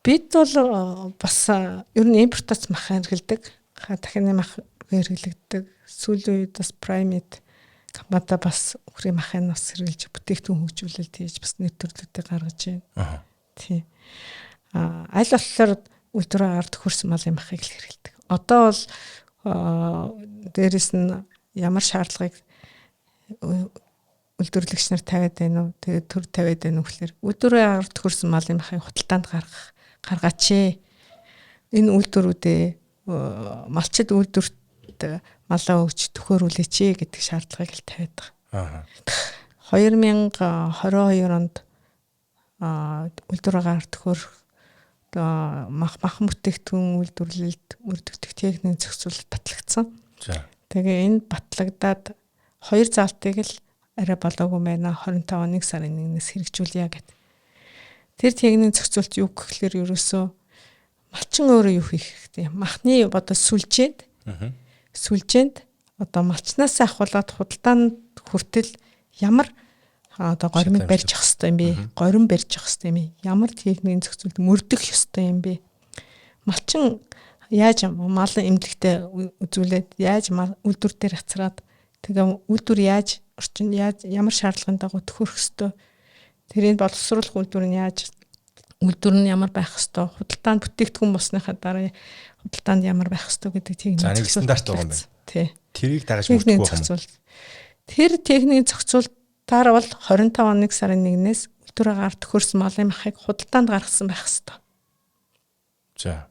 Бид бол бас ер нь импортоц мах хэрэглэдэг. Дахины мах хэрэглэгддэг. Сүүлийн үед бас Primate компанита бас үхрийн махыг бас хэрэглэж бүтээгдэхүүн хөгжүүлэлт хийж бас нэр төрлүүдийг гаргаж байна. Тий. А аль болохоор үйлдвэр агаар төхөрсөн малын махыг л хэрэглэдэг. Одоо бол дээрэс нь ямар шаардлагыг үйлдвэрлэгч нар тавиад байна уу? Тэгээд төр тавиад байна уу гэхээр үйлдвэрийн агаар төхөрсөн малын махыг худалдаанд гаргаач ээ. Энэ үйлдвэрүүдээ малчид үйлдвэрт малаа өгч төхөөрүүлээч гэдэг шаардлагыг л тавиад байгаа. 2022 онд үйлдвэр агаар төхөөрөх махан бүтээгдэхүүн үйлдвэрлэлд мөрдөгдөх техникийн зохицуулалт батлагдсан. Тэгээ энэ батлагдаад хоёр заалтыг л арай болоогүй байна. 25 оны 1 сарын 1-ээс хэрэгжүүлье гэд. Тэр техникийн зохицуулалт юу гэхлээр ерөөсөө малчин өөрөө юу хийх хэрэгтэй. Махны одоо сүлжээнд сүлжээнд одоо малчнаас ахуулаад худалдаанд хүртэл ямар одоо горимыг барьж явах хэрэгтэй юм бэ? Горим барьж явах хэрэгтэй юм бэ? Ямар техникийн зохицуулалт мөрдөх ёстой юм бэ? Малчин яаж мал эмнэлэгтээ үзүүлээд яаж үйлдвэр дээр хацраад тэгээ үйлдвэр яаж орчин яаж ямар шаардлагын дагуу төхөрөх ёстой. Тэрийг боловсруулах үйлдвэр нь яаж үйлдвэр нь ямар байх ёстой, худалдаанд бүтээгдэхүүн болсныхаа дараа худалдаанд ямар байх ёстой гэдэг техникийн зохицуулалт стандарт байгаа юм байна. Тий. Тэрийг дагаж мөрдөхгүй юм. Тэр техникийн зохицуулалтаар бол 25 оны 1 сарын 1-ээс үйлдвэр агаар төхөрсөн малын махыг худалдаанд гаргасан байх ёстой. За.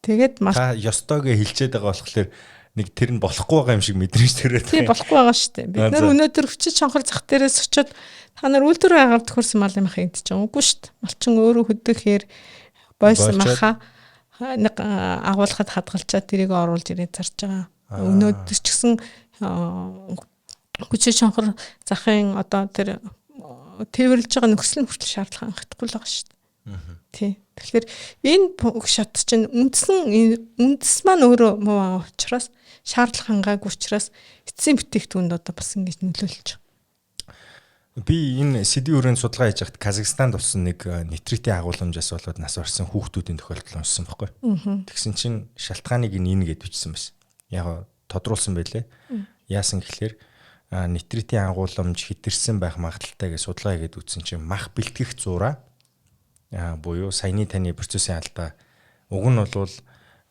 Тэгээд та ёстойгоо хилчээд байгаа болохоор нэг тэр нь болохгүй байгаа юм шиг мэдрэмж төрөөд. Тийм, болохгүй байгаа шүү дээ. Бид нар өнөөдөр хүчит чонхор зах дээрээс очиод та нар үйлдвэр агаар төхөрсөн малын махыг идэж байгаа үгүй шүү дээ. Малчин өөрөө хөдөхээр бойсон маха нэг агуулхад хадгалчаад тэрийг оруулж ирээд зарж байгаа. Өнөөдөр ч гэсэн хүчит чонхор захын одоо тэр тээвэрлж байгаа нөхцөл нь хүртэл шаардлага хангахгүй л байгаа шүү дээ. Тий. Тэгэхээр энэ бүх шат чинь үндсэн үндэс маань өөрөө муу байгаа учраас, шаардлага хангаагүй учраас эцсийн бүтээгдэхүүнд одоо бас ингэж нөлөөлж байгаа. Би энэ сэдвийн хүрээнд судалгаа хийж байхад Казахстанд болсон нэг нитритийн агуулмжаас болоод нас барсан хүүхдүүдийн тохиолдол уншсан байхгүй. Тэгсэн чинь шалтгааныг энэ гэд бичсэн байсан. Яг тодруулсан байлээ. Яасан гэхлээр нитритийн агуулмж хэтэрсэн байх магадлалтай гэж судалгаа хийгээд үзсэн чинь мах бэлтгэх зураа буюу саяны таны процессын алдаа, уг нь бол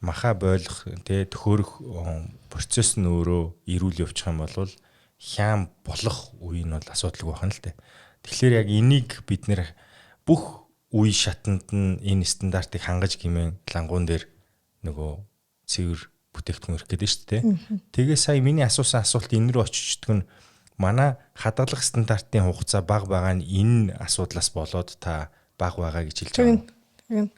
маха ойлгох тэ төхөөрөх процесс нь өөрөө эрүүл явчих юм бол хяам болох үе нь бол асуудалгүй байна л дээ. Тэгэхээр яг энийг бид нэр бүх үе шатанд нь энэ стандартыг хангаж гимэн лангуун дээр нөгөө цэвэр бүтээгдэхүүн ирэх гэдэг шүү дээ. Тэгээ сая миний асуусан асуулт энэ рүү очичдөг нь манай хадгалах стандартын хугацаа бага байгаа нь энэ асуудлаас болоод та бага байгаа гэж хэлж байгаа юм.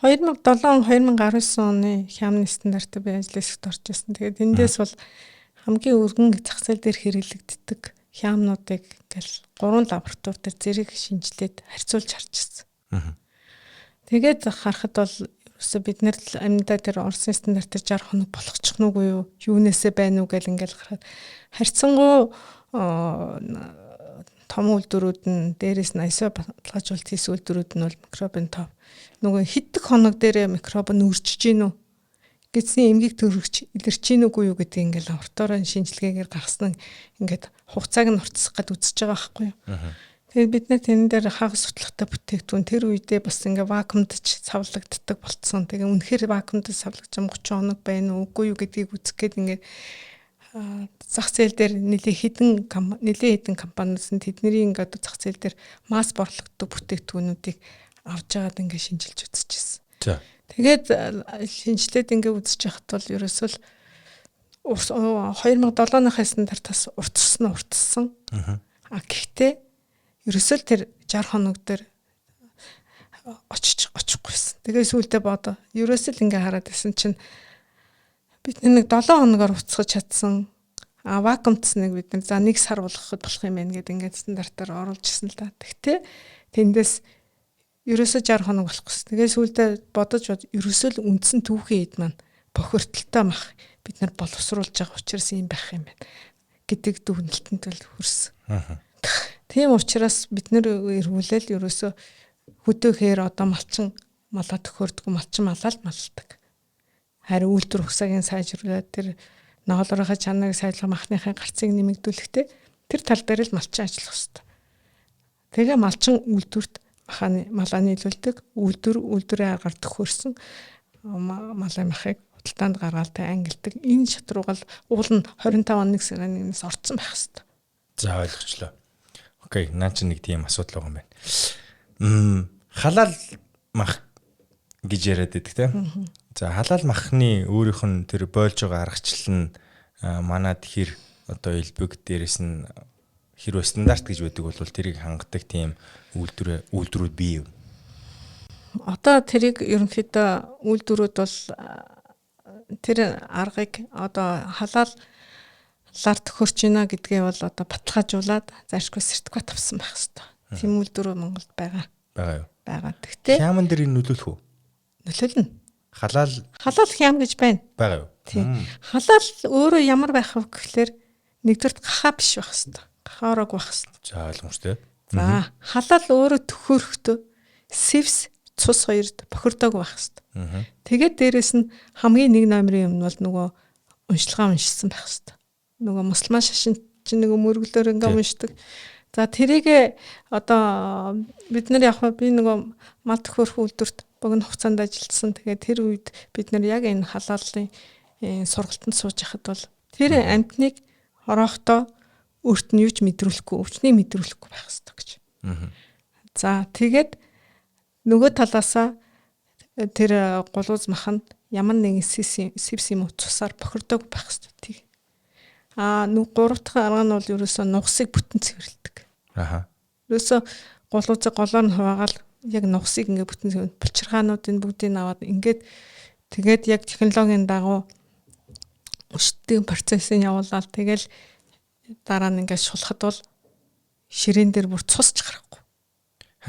2007 2019 оны хямны стандартыг би ажил хэсэгт орж ирсэн. Тэгээд эндээс бол хамгийн өргөн зах зээл дээр хэрэглэгддэг хямнуудыг ингээл 3 лаборатори дээр зэрэг шинжилээд харьцуулж харж ирсэн. Тэгээд харахад бол ерөөсө бид нэр амьдаа тэр Оросын стандартаар 60 хоног болгочих нь үгүй юу? Юунээсээ байна уу гэл ингээл харахад харьцангуй том үйлдвэрүүд нь, дээрээс нь ISO баталгаажуулалт хийсэн үйлдвэрүүд нь бол микробын тов нөгөө хэддэг хоног дээрээ микроб нь үржиж гин үү, гэдсний эмгэг төрөгч илэрч гин үгүй юу гэдгийг ингээл лабораторийн шинжилгээгээр гаргасан, ингээд хугацааг нь уртсах гээд үзэж байгаа байхгүй юу. Тэгээд бид нар тэрэн дээр хагас сутлахтай бүтээгдэхүүн тэр үедээ бас ингээ вакуумдж савлагддаг болцсон. Тэгээ үнэхээр вакуумдж савлагдсан 30 хоног байна уу үгүй юу гэдгийг үзэх гээд ингээд зах зээл дээр нэлээ хэдэн компаниуд нь тэдний ингээд зах зээл дээр масс борлогддог бүтээгдэхүүнүүдийг авч байгаад ингээд шинжилж үзчихсэн. Тэгээд шинжилээд ингээд үзэж байхад бол ерөөсөө л 2007 оныхаа стандартаас уртссан. А гэхдээ ерөөсөө л тэр 60 хоног дээр очиж очихгүйсэн. Тэгээ сүүлдээ бодоо. Ерөөсөө л ингээ хараад исэн чинь бид нэг 7 хоногор уцгаж чадсан. А вакуумцсныг бид нар за 1 сар болгоход болох юм байна гэд ингээд стандартаар оруулж ирсэн л да. Тэгтээ тэндээс ерөөсөө 60 хоног болохгүйсэн. Тэгээ сүүлдээ бодож ерөөсөө л үндсэн түүхийн эд маань бохирдолтой мах бид нар боловсруулж байгаа учраас юм байх юм байна гэдэг дүгнэлтэнд л хүрсэн. Тийм учраас бид нэр эргүүлэл ерөөсөө хөдөөхээр одоо малчин малаа төхөөрдөг, малчин малаа л малдаг. Харин үйлдвэр ухсаагийн сайжруулаад тэр ноолорынхаа чанарыг сайжруулах, махныхаа гарцыг нэмэгдүүлэхдээ тэр тал дээр л малчин ажиллах хэрэгтэй. Тэгээ малчин үйлдвэрт маханы малаа нийлүүлдэг, үйлдвэр үйлдвэрийн аргаар төхөөрсөн малын махыг худалдаанд гаргаал тэ ангилдаг. Энэ шат руугаал уул нь 25 он 1 сарын 1-ээс орцсон байх хэрэгтэй. За, ойлгочлоо. Окей, наа чи нэг тийм асуудал байгаа юм байна. Халаал мах гэж яриад байдаг тийм. За, халаал махны өөрийнх нь тэр бойлж байгаа аргачлал нь манад хэр одоо элбэг, дээрэс нь хэрвээ стандарт гэж байдаг бол тэрийг хангадаг тийм үйлдвэрүүд бий юу? Одоо тэрийг ерөнхийдөө үйлдвэрүүд бол тэр аргыг одоо халаалаар төхөрч байна гэдгээ бол одоо баталгаажуулаад зайлшгүй сертификат авсан байх хэрэгтэй. Тийм үйлдвэр Монголд байгаа. Байгаа юу? Байгаа. Тэгтээ хяман дээр энэ нөлөөлөх үү? Нөлөөлнө. Халаал халаал хям гэж байна. Байгаа юу? Тийм. Халаал өөрөө ямар байх вэ гэхлээр нэгдүгürt гахаа биш байх хэрэгтэй. Гахаа ороог байх хэрэгтэй. За, ойлгомжтой. За, халаал өөрөө төхөөрөхтөө сэвс цус хоёрт бохирдоог байх хэрэгтэй. Тэгээд дээрэс нь хамгийн нэг номерын юм нь бол нөгөө уншилгаа уншсан байх хэрэгтэй. Нөгөө мусульман шашин чинь нөгөө мөрөглөөр ингээ уншдаг. За, тэрийг одоо бид нар яг би нөгөө мал төхөөрөх үйлдвэрт богино хугацаанд ажилласан. Тэгээд тэр үед бид нар яг энэ халааллын сургалтанд сууж байхад бол тэр амьтныг хороохтоо өөрт нь юу ч мэдрүүлэхгүй, өвчнийг мэдрүүлэхгүй байх хэрэгтэй гэж. За, тэгээд нөгөө талаасаа Тэр гулууз мах нь ямар нэгэн севс юм уу цусаар бохирдоог байх хэрэгтэй. Тэг. Аа нүг гурав дахь арга нь бол ерөөсөө нугасыг бүтэн цэвэрлэдэг. Аха. Ерөөсөө гулуузыг голоор нь хуваагаал яг нугасыг ингээ бүтэн цэвэрлэх булчирхаануудын бүгдийг аваад ингээд тэгээд яг технологийн дагуу өшөлтийн процессыг явуулаад тэгэл дараа нь ингээд шулахад бол ширээн дээр бүр цусч гарахгүй.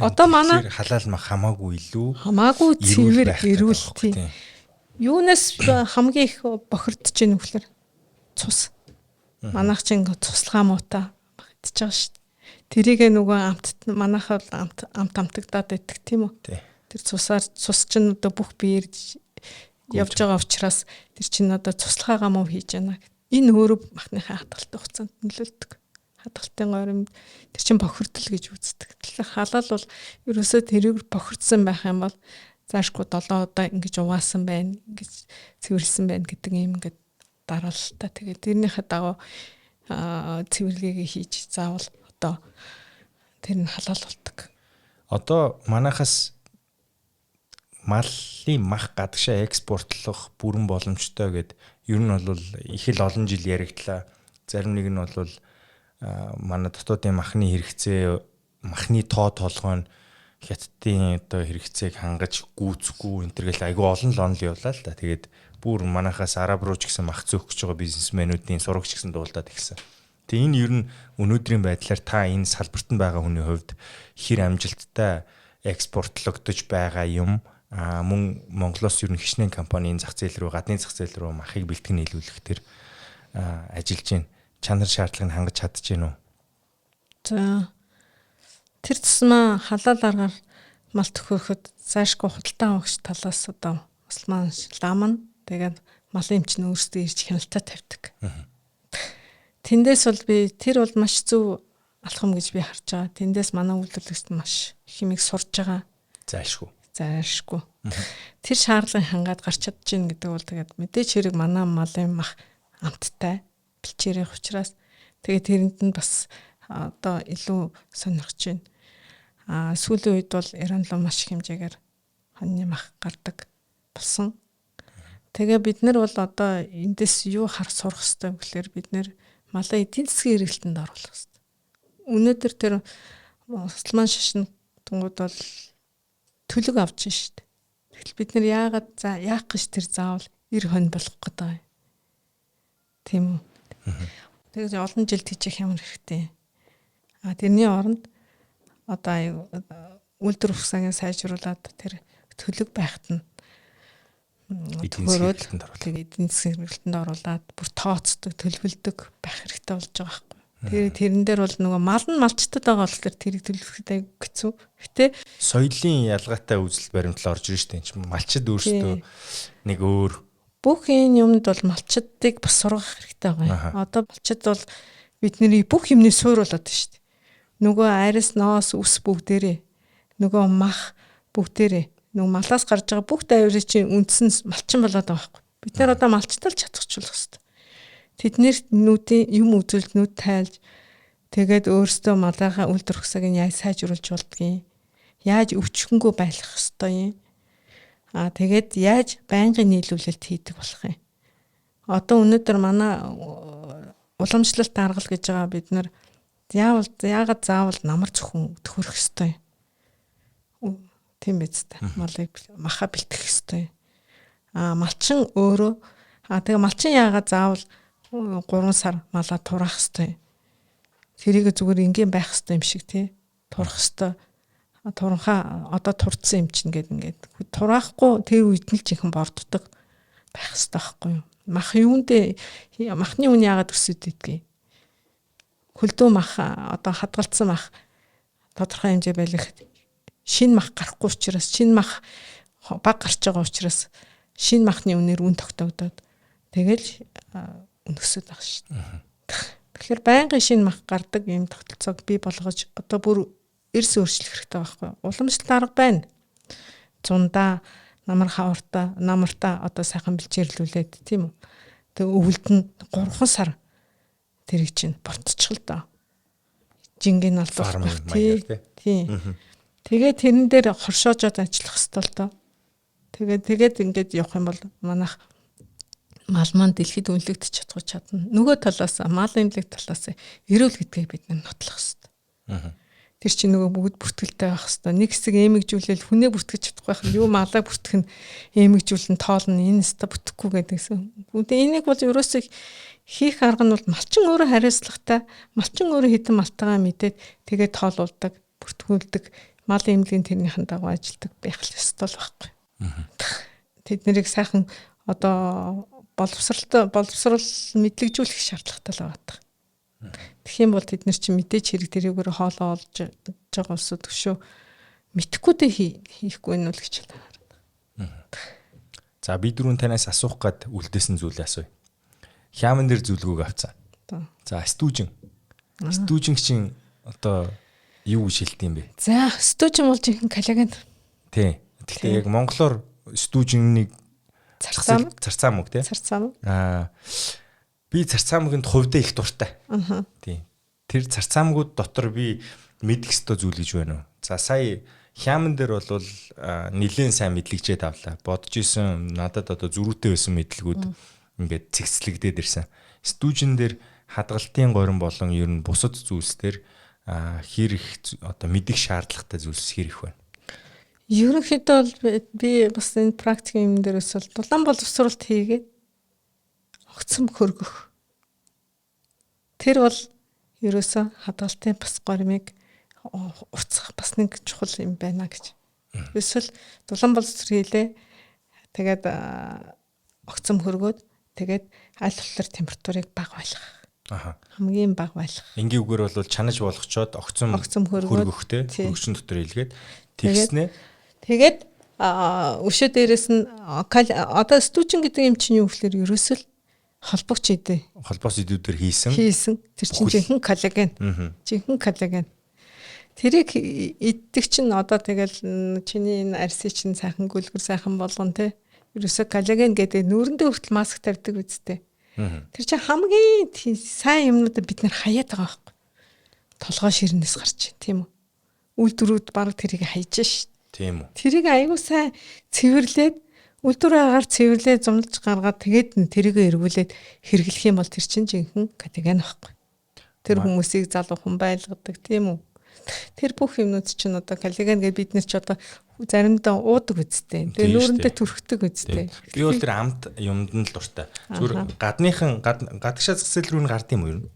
Одоо манай халаал мах хамаагүй илүү хамаагүй цэвэр эрүүл тийм. Юунаас хамгийн их бохирдож ийн вөхлөр цус. Манайх чинь ингээд цуслахаа муутай идчихэж байгаа шүү дээ. Тэрийг нөгөө амт манайх бол амт амт амтагдаад байдаг тийм үү? Тэр цусаар цус чинь одоо бүх биеэр явж байгаа учраас тэр чинь одоо цуслахаагаа муу хийж яана. Энэ өөрөө махныхаа хадгалтын хугацаанд нөлөөлдөг. Хадгалтын горим тэр чинь бохирдол гэж үздэг. Тэгэхээр халаал бол ерөөсөө тэрийг бохирдсон байх юм бол заашгүй 7 удаа ингэж угаасан байна, ингэж цэвэрлсэн байна гэдэг юм ингээд дараалалтай. Тэгээд тэрнийхээ дагуу цэвэрлэгээ хийж заавал одоо тэр нь халаал болдог. Одоо манайхаас малын мах гадагшаа экспортлох бүрэн боломжтой гэд ер нь бол их л олон жил яригдлаа. Зарим нэг нь бол манай дотоодын махны хэрэгцээ, махны тоо толгой нь хятадын одоо хэрэгцээг хангаж гүйцэхгүй энэ төр гэл айгүй олон л онол явлаа л да. Тэгээд бүр манайхаас араб руу ч гэсэн мах зөөх гэж байгаа бизнесмэнүүдийн сурагч гэсэн дуулдаад эхэлсэн. Тэгээ энэ ер нь өнөөдрийн байдлаар та энэ салбарт нь байгаа хүний хувьд хэр амжилттай экспортлогдож байгаа юм а мөн Монголоос ер нь хичнээн компани энэ зах зээл рүү гадны зах зээл рүү махыг бэлтгэн нийлүүлэх тэр ажиллаж байна. Чанар шаардлагыг хангаж чадж гин үү? За тэр тусмаа халаал аргаар мал төхөөхөд заашгүй худалдан авагч талаас одоо мусульман лам нь тэгээд малын эмч нь өөрсдөө ирж хяналтаа тавьдаг. Тэндээс бол би тэр бол маш зөв алхам гэж би харж байгаа. Тэндээс манай үйлдвэрлэгчд маш их юмыг сурж байгаа. Зайлшгүй. Зайлшгүй. Тэр шаардлагыг хангаад гарч чадж гин гэдэг бол тэгээд мэдээч хэрэг манай малын мах амттай бэлчээрэх учраас тэгээд тэрэнд нь бас одоо илүү сонирхож байна. А сүүлийн үед бол Иран руу маш их хэмжээгээр хоньны мах гардаг болсон. Тэгээ бид нар бол одоо эндээс юу харах сурах хэрэгтэй вэ гэхээр бид нэр малаа эдийн засгийн хэрэглэлтэнд оруулах хэрэгтэй. Өнөөдөр тэр мусульман шашин тунгууд бол төлөг авч шít. Тэгтэл бид нар яагаад за яах гэж тэр заавал эр хонь болох гэдэг юм. Тийм үү? Тэгээд олон жил тийчих ямар хэрэгтэй. А тэрний оронд одоо үйлдвэр ухсаагийн сайжруулад тэр төлөг байхад нь төхөөрөөд тэгээд эдийн засгийн хэрэглэлтэнд оруулаад бүр тооцдог, төлөвлөдөг байх хэрэгтэй болж байгаа байхгүй. Тэр тэрэн дээр бол нөгөө мал нь малчтад байгаа болохоор тэрийг төлөвлөхөд айгүй хэцүү. Гэтэ соёлын ялгаатай үзэл баримтлал орж ирж штэ энэ чинь малчид өөрсдөө нэг өөр бүх энэ юмд бол малчдыг бас сургах хэрэгтэй байгаа юм. Одоо малчид бол бидний бүх юмны суур болоод байна штэ. Нөгөө айрас, ноос, үс бүгдээрээ нөгөө мах бүгдээрээ нөгөө малаас гарч байгаа бүх дайврын чинь үндс нь малчин болоод байгаа байхгүй. Бид нар одоо малчтал чадахчлах хэрэгтэй. Тэднэр нүдийн юм үзүүлж нүд тайлж тэгээд өөрсдөө малынхаа үйлдвэр хөсөг нь яаж сайжруулж болдгийг, яаж өвчхөнгөө байлгах ёстой юм. Аа тэгээд яаж байнгын нийлүүлэлт хийдэг болох юм. Одоо өнөөдөр манай уламжлалт аргал гэж байгаа бид нар яавал яагаад заавал намар зөвхөн төхөрөх ёстой юм. Тийм биз дээ. Малыг маха бэлтгэх ёстой. Аа малчин өөрөө тэгээ малчин яагаад заавал 3 сар малаа тураах ёстой. Тэрийг зүгээр энгийн байх ёстой юм шиг тий. Турах ёстой. Туранхаа одоо турцсан юм чинь гээд ингээд тураахгүй тэр үед нь л жинхэнэ борддог байх ёстой байхгүй юу? Мах юундээ махны үн яагаад өсөд идэгий? Хөлдөө мах одоо хадгалцсан мах тодорхой хэмжээ байлгахад шинэ мах гарахгүй учраас шинэ мах баг гарч байгаа учраас шинэ махны үнээр үн тогтоогдоод тэгэл өнөксөд байгаа шүү дээ. Тэгэхээр байнгын шинэ мах гардаг ийм тогтолцоог бий болгож одоо бүр эрс өөрчлөх хэрэгтэй байхгүй юу? Уламжлалт арга байна. Зундаа намар хавартаа намартаа одоо сайхан бэлчээрлүүлээд тийм үү? Тэг өвөлд нь 3 сар тэрийг чинь бортчихл доо. Жингийн алдах байх тий. Тийм. Тэгээ тэрэн дээр хоршоожод ажиллах хэрэгтэй л доо. Тэгээд ингээд явах юм бол манайх мал маань дэлхийд үнэлэгдэж чадахгүй чадна. Нөгөө талаас мал эмнэлэг талаас эрүүл гэдгийг бид нар нотлох хэрэгтэй. Тэр чинь нөгөө бүгд бүртгэлтэй байх хэрэгтэй. Нэг хэсэг эмэгжүүлэл хүнээ бүртгэж чадахгүй байх нь юу малаа бүртгэх нь эмэгжүүлэн тоолно энэ өстө бүтэхгүй гэдэгсэн. Тэгээ энийг бол ерөөсөө хийх арга нь бол малчин өөрөө хариуцлагатай, малчин өөрөө хэдэн малтайгаа мэдээд тэгээд тоолуулдаг, бүртгүүлдэг, мал эмнэлгийн тэрнийхэн дагуу ажилладаг байх л ёстой л байхгүй. Тэд нарыг сайхан одоо боловсрал мэдлэгжүүлэх шаардлагатай л байгаа. Тэгэх юм бол тэд нар чинь мэдээч хэрэг тэрийгээр хоолоо олж байгаа улсууд өшөө мэдхгүй дээ хийхгүй нь үл гэж хараад. За би дөрөв танаас асуух гад үлдээсэн зүйлээ асууя. Хяман дээр зүйлгүйг авцаа. За стүүжин. Стүүжин чинь одоо юу гэж хэлдэг юм бэ? За стүүжин бол жинхэнэ коллаген. Тий. Гэхдээ яг монголоор стүүжиннийг царцаамаг царцаамаг тий. Царцаамаг. Аа би царцаамагт хувьдаа их дуртай. Тий. Тэр царцаамгууд дотор би мэдэх ёстой зүйл гэж байна уу? За сая хяман дээр бол нэлээд сайн мэдлэгжээд авлаа. Бодож исэн надад одоо зөрүүтэй байсан мэдлэгүүд ингээд цэгцлэгдээд ирсэн. Стүүжин дээр хадгалтын горим болон ер нь бусад зүйлс дээр хэр их одоо мэдих шаардлагатай зүйлс хэр их байна? Ерөнхийдөө бол би бас энэ практик юм дээрээс бол дулаан боловсруулалт хийгээд огцом хөргөх. Тэр бол ерөөсөө хадгалтын бас горимыг уртсах бас нэг чухал юм байна гэж. Эсвэл дулаан боловсрол хийлээ. Тэгээд огцом хөргөөд тэгээд аль болохоор температурыг бага байлгах. Аха. Хамгийн бага байлгах. Энгийн үгээр бол чанаж болгочоод огцом хөргөхтэй хөргөчн дотор илгээд тэгснэ. Тэгээд өшөө дээрээс нь одоо стүүжин гэдэг юм чинь юу гэхээр ерөөсөө л холбогч идэ. Холбоос идүүдээр хийсэн. Тэр чинь жинхэнэ коллаген. Жинхэнэ коллаген. Тэрийг иддэг чинь одоо тэгэл чиний энэ арьсыг чинь сайхан гүлгэр сайхан болгон те. Ерөөсөө коллаген гэдэг нүүрэндээ хүртэл маск тавьдаг үсттэй. Тэр чинь хамгийн сайн юмнуудаа бид нэр хаяад байгаа байхгүй. Толгой ширнээс гарч тийм үү. Үйлдвэрүүд бараг тэрийг хайж шít. Тийм үү. Тэрийг аягүй сайн цэвэрлээд үйлдвэр агаар цэвэрлээ зумлаж гаргаад тэгээд тэрийг эргүүлээд хэрэглэх юм бол тэр чинь жинхэнэ коллаген байхгүй. Тэр хүмүүсийг залуухан байлгадаг тийм үү. Тэр бүх юмнууд чинь одоо коллаген гэж бид нар ч одоо заримдаа уудаг үсттэй. Тэгээ нүүрэндээ түрхдэг үсттэй. Би бол тэр амт юмд нь л дуртай. Зүгээр гадныхан гадагшаа зах зээл рүү нь гард юм уу ер нь?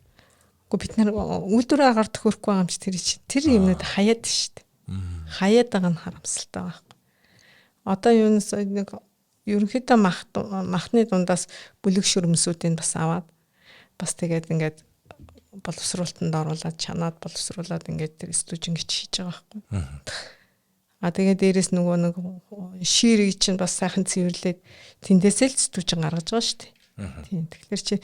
Үгүй бид нар үйлдвэр агаар төхөрөхгүй байгаа юм чи тэр чинь тэр юмнууд хаяад шүү дээ. Хаяад байгаа нь харамсалтай байхгүй. Одоо юунаас нэг ерөнхийдөө махны дундаас бүлэг шүрмсүүдийг бас аваад бас тэгээд ингээд боловсруулалтанд оруулаад чанаад боловсруулад ингээд тэр стүүжин гэж хийж байгаа байхгүй. А тэгээ дээрэс нөгөө нэг шиирийг чинь бас сайхан цэвэрлээд тэндээсээ л стүүжин гаргаж байгаа шүү дээ. Тийм. Тэгэхээр чи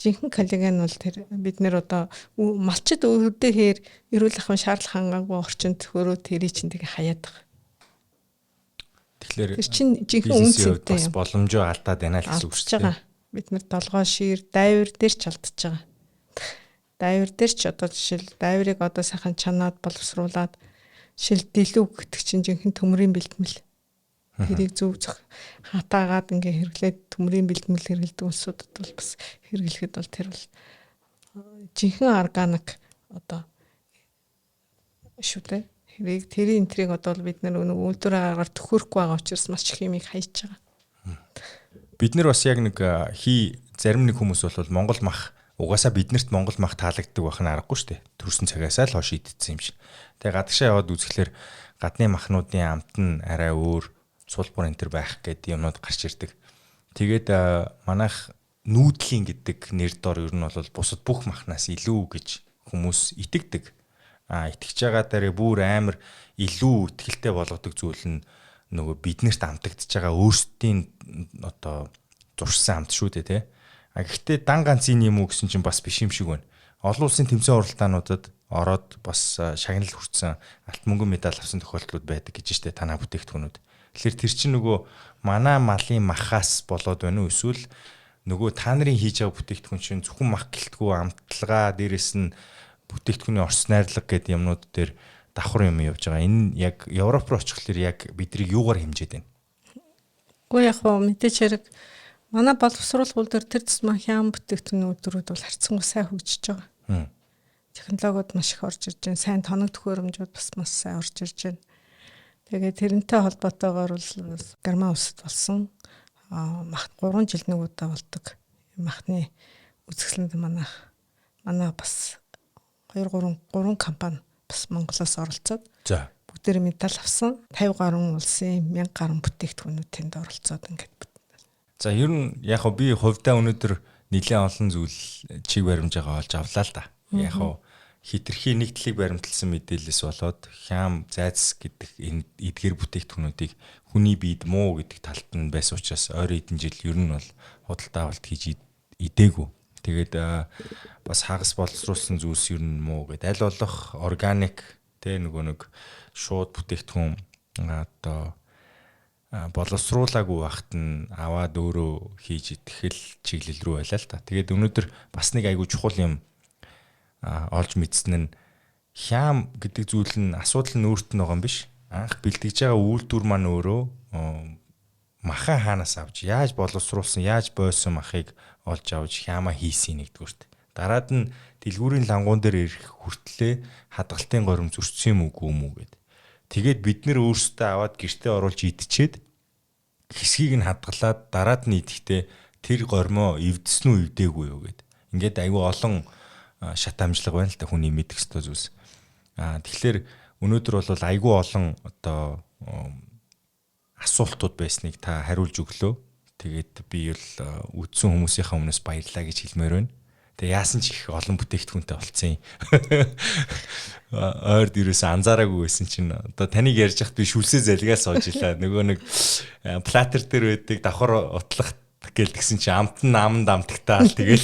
жинхэнэ коллаген бол тэр бид нэр одоо малчид өвдөхээр эрүүл ахуйн шаардлага хангаагүй орчинд хөрөө тэрий чинь тэгээ хаяад байгаа. Тэгэхээр тэр чинь жинхэнэ үн цэнтэй бас боломжоо алдаад байна л гэсэн үг шүү дээ. Бид нэр долгоо шиир дайвар дээр ч алдчихж байгаа. Дайвар дээр ч одоо жишээл дайврыг одоо сайхан чанаад боловсруулад шил дэлүү гэдэг чинь жинхэнэ төмрийн бэлтгэл. Тэрийг зөв зөх хатаагаад ингээ хэрэглээд төмрийн бэлтгэл хэрэглэдэг улсуудад бол бас хэрэглэхэд бол тэр бол жинхэнэ органик одоо шүү дээ. Тэрийг тэрийн энтрийг одоо бид нар нөгөө үйлдвэр агаар төхөрөхгүй байгаа учраас маш их юмыг хайж байгаа. Бид нар бас яг нэг хий зарим нэг хүмүүс бол Монгол мах угаасаа биднэрт Монгол мах таалагддаг байх нь аргагүй шүү дээ. Төрсөн цагаасаа л хойш идсэн юм шиг. Тэгээ гадагшаа яваад үзэхлээр гадны махнуудын амт нь арай өөр сулбар энэ төр байх гэдэг юмнууд гарч ирдэг. Тэгээд манайх нүүдлийн гэдэг нэр дор ер нь бол бусад бүх махнаас илүү гэж хүмүүс итгэдэг. А итгэж байгаа дээрээ бүр амар илүү итгэлтэй болгодог зүйл нь нөгөө биднэрт амтагдж байгаа өөрсдийн одоо зуршсан амт шүү дээ, тэ. А гэхдээ дан ганц энэ юм уу гэсэн чинь бас биш юм шиг байна. Олон улсын тэмцээн уралдаануудад ороод бас шагнал хүртсэн алт мөнгөн медаль авсан тохиолдлууд байдаг гэж штэ танаа бүтээгдэхүүнүүд. Тэгэхээр тэр чинь нөгөө манай малын махаас болоод байна уу эсвэл нөгөө та нарын хийж байгаа бүтээгдэхүүн чинь зөвхөн мах гэлтгүү амталгаа дээрэс нь бүтээгдэхүүний орц найрлага гэдэг юмнууд дээр давхар юм явж байгаа. Энэ яг Европ руу очихлоор яг бидрийг юугаар хэмжээд байна? Үгүй яг хөө мэдээч хэрэг манай боловсруулах дээр тэр тусмаа хяам бүтээгдэхүүний үйлдвэрүүд бол харьцангуй сайн хөгжиж байгаа. Технологиуд маш их орж ирж байна. Сайн тоног төхөөрөмжүүд бас маш сайн орж ирж байна. Тэгээд тэрнтэй холбоотойгоор бол Герман улсад болсон мах 3 жил нэг удаа болдог махны үзэсгэлэнд манай бас 2 3 компани бас Монголоос оролцоод За. бүгдээр медаль авсан. 50 гаруй улсын 1000 гаруй бүтээгдэхүүнүүд тэнд оролцоод ингээд. За ер нь яг хөө би хувьдаа өнөөдөр нэлээд олон зүйл чиг баримжаагаа олж авлаа л да. Яг хөө хитрхи нэг талыг баримтлсан мэдээлэлс болоод хям зайц гэдэг энэ эдгээр бүтээгдэхүүнүүдийг хүний биед муу гэдэг талд нь байсан учраас ойр хэдэн жил ер нь бол худалдаа авалт хийж идээгүй. Тэгээд бас хагас боловсруулсан зүйлс ер нь муу гэд аль болох органик тэ нөгөө нэг шууд бүтээгдэхүүн одоо боловсруулаагүй байхад нь аваад өөрөө хийж идэх л чиглэл рүү байлаа л та. Тэгээд өнөөдөр бас нэг айгүй чухал юм олж мэдсэн нь хям гэдэг зүйл нь асуудал нь өөрт нь байгаа юм биш. Анх бэлтгэж байгаа үйлдвэр маань өөрөө махан хаанаас авч яаж боловсруулсан, яаж бойсон махыг олж авч хяма хийсэн нэгдүгüрт. Дараад нь дэлгүүрийн лангуун дээр ирэх хүртлээ хадгалтын горим зөрчсөн юм үгүй юм уу гэд. Тэгээд бид нэр өөрсдөө аваад гэртээ оруулж идчихэд хэсгийг нь хадгалаад дараад нь идэхдээ тэр гормоо эвдсэн үү эвдээгүй юу гэд. Ингээд айгүй олон шат амжилга байна л да хүний мэдэх ёстой зүйлс. Тэгэхээр өнөөдөр бол айгүй олон одоо асуултууд байсныг та хариулж өглөө. Тэгээд би бол үдсэн хүмүүсийнхаа өмнөөс баярлаа гэж хэлмээр байна. Тэгээ яасан ч их олон бүтээгдэхүүнтэй болцсон юм. Ойрд ерөөсөө анзаараагүй байсан чинь одоо таныг ярьж хахад би шүлсээ залгаа сууж илаа. Нөгөө нэг платер дээр байдаг давхар утлах гээл тэгсэн чинь амт нь аманд амтагтаал тэгэл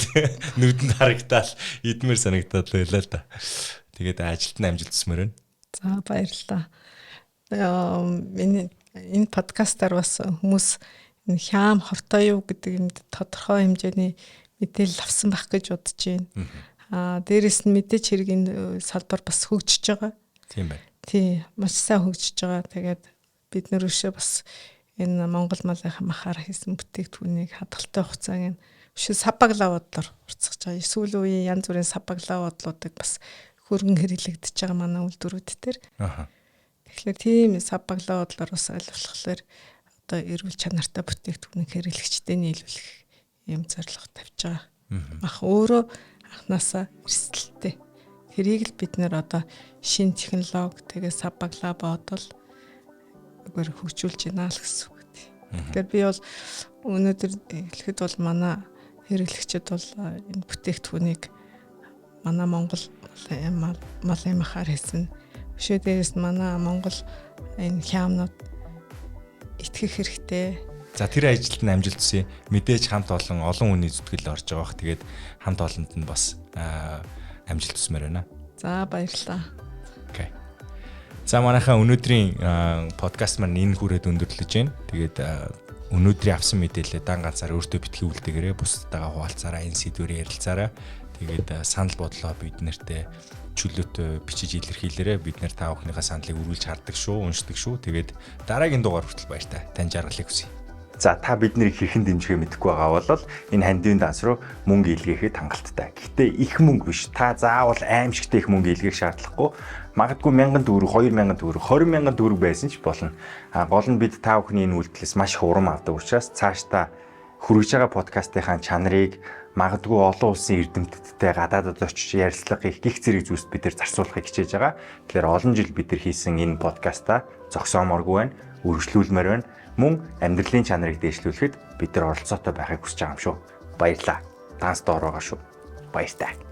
нүдэнд харагдаал идмээр санагдаад байлаа л да. Тэгээд ажилд нь амжилт хүсмээр байна. За баярлалаа. Миний энэ подкастаар бас хүмүүс энэ хям хортой юу гэдэг юмд тодорхой хэмжээний мэдээлэл авсан байх гэж бодож байна. Дээрэс нь мэдээч хэрэг энэ салбар бас хөгжиж байгаа. Тийм байна. Тий, маш сайн хөгжиж байгаа. Тэгээд бид нэр өшөө бас энэ Монгол малынхаа махаар хийсэн бүтээгдэхүүнийг хадгалтай хугацааг нь өшөө сабаглаа бодлоор уртсгаж байгаа. Сүүлийн үеийн янз бүрийн сабаглаа бодлуудыг бас хөргөн хэрэглэгдэж байгаа манай үйлдвэрүүд дээр. Аха. Тэгэхээр тийм сабаглаа бодлоор бас аль болохоор одоо эрүүл чанартай бүтээгдэхүүнийг хэрэглэгчдэд нийлүүлэх юм зорилго тавьж байгаа. Мах өөрөө анханасаа эрсдэлтэй. Тэрийг л бид нэр одоо шин технологи тэгээ сабаглаа бодол үгээр хөгжүүлж байна л гэсэн үг. Тэгэхээр би бол өнөөдөр хэлэхэд бол манай хэрэглэгчид бол энэ бүтээгдэхүүнийг манай Монгол малын махаар хийсэн. Өшөө дээрээс нь манай Монгол энэ хяамнууд итгэх хэрэгтэй. За тэр ажилд нь амжилт хүсье. Мэдээж хамт олон олон хүний зүтгэл орж байгаа бах. Тэгээд хамт олонд нь бас амжилт хүсмээр байна. За баярлалаа. Окей. За манайхаа өнөөдрийн подкаст маань энэ хүрээд өндөрлөж байна. Тэгээд өнөөдрийн авсан мэдээлэлээ дан ганцаар өөртөө битгий үлдээгээрэй. Бусдтайгаа хуваалцаарай, энэ сэдвээр ярилцаарай. Тэгээд санал бодлоо бид нартэй чөлөөтэй бичиж илэрхийлээрэй. Бид нэр та бүхнийхээ саналыг үргэлж хардаг шүү, уншдаг шүү. Тэгээд дараагийн дугаар хүртэл баяртай. Тань жаргалыг хүсье. За та биднийг хэрхэн дэмжихээ мэдэхгүй байгаа бол энэ хандивын данс руу мөнгө илгээхэд хангалттай. Гэхдээ их мөнгө биш. Та заавал аимшигтэй их мөнгө илгээх шаардлагагүй. Магадгүй 1000 төгрөг, 2000 төгрөг, 20,000 төгрөг байсан ч болно. А гол нь бид та бүхний энэ үйлдэлээс маш их урам авдаг учраас цаашдаа хүргэж байгаа подкастынхаа чанарыг магадгүй олон улсын эрдэмтдтэй гадаадад очиж ярилцлага хийх гих зэрэг зүйлс бид нар зарцуулахыг хичээж байгаа. Тэгэхээр олон жил бид нар хийсэн энэ подкастаа зогсоомооргүй байна, үргэлжлүүлмээр байна. Мөн амьдралын чанарыг дээшлүүлэхэд бид нар оролцоотой байхыг хүсэж байгаа юм шүү. Баярлалаа. Данс доор байгаа шүү. Баяртай.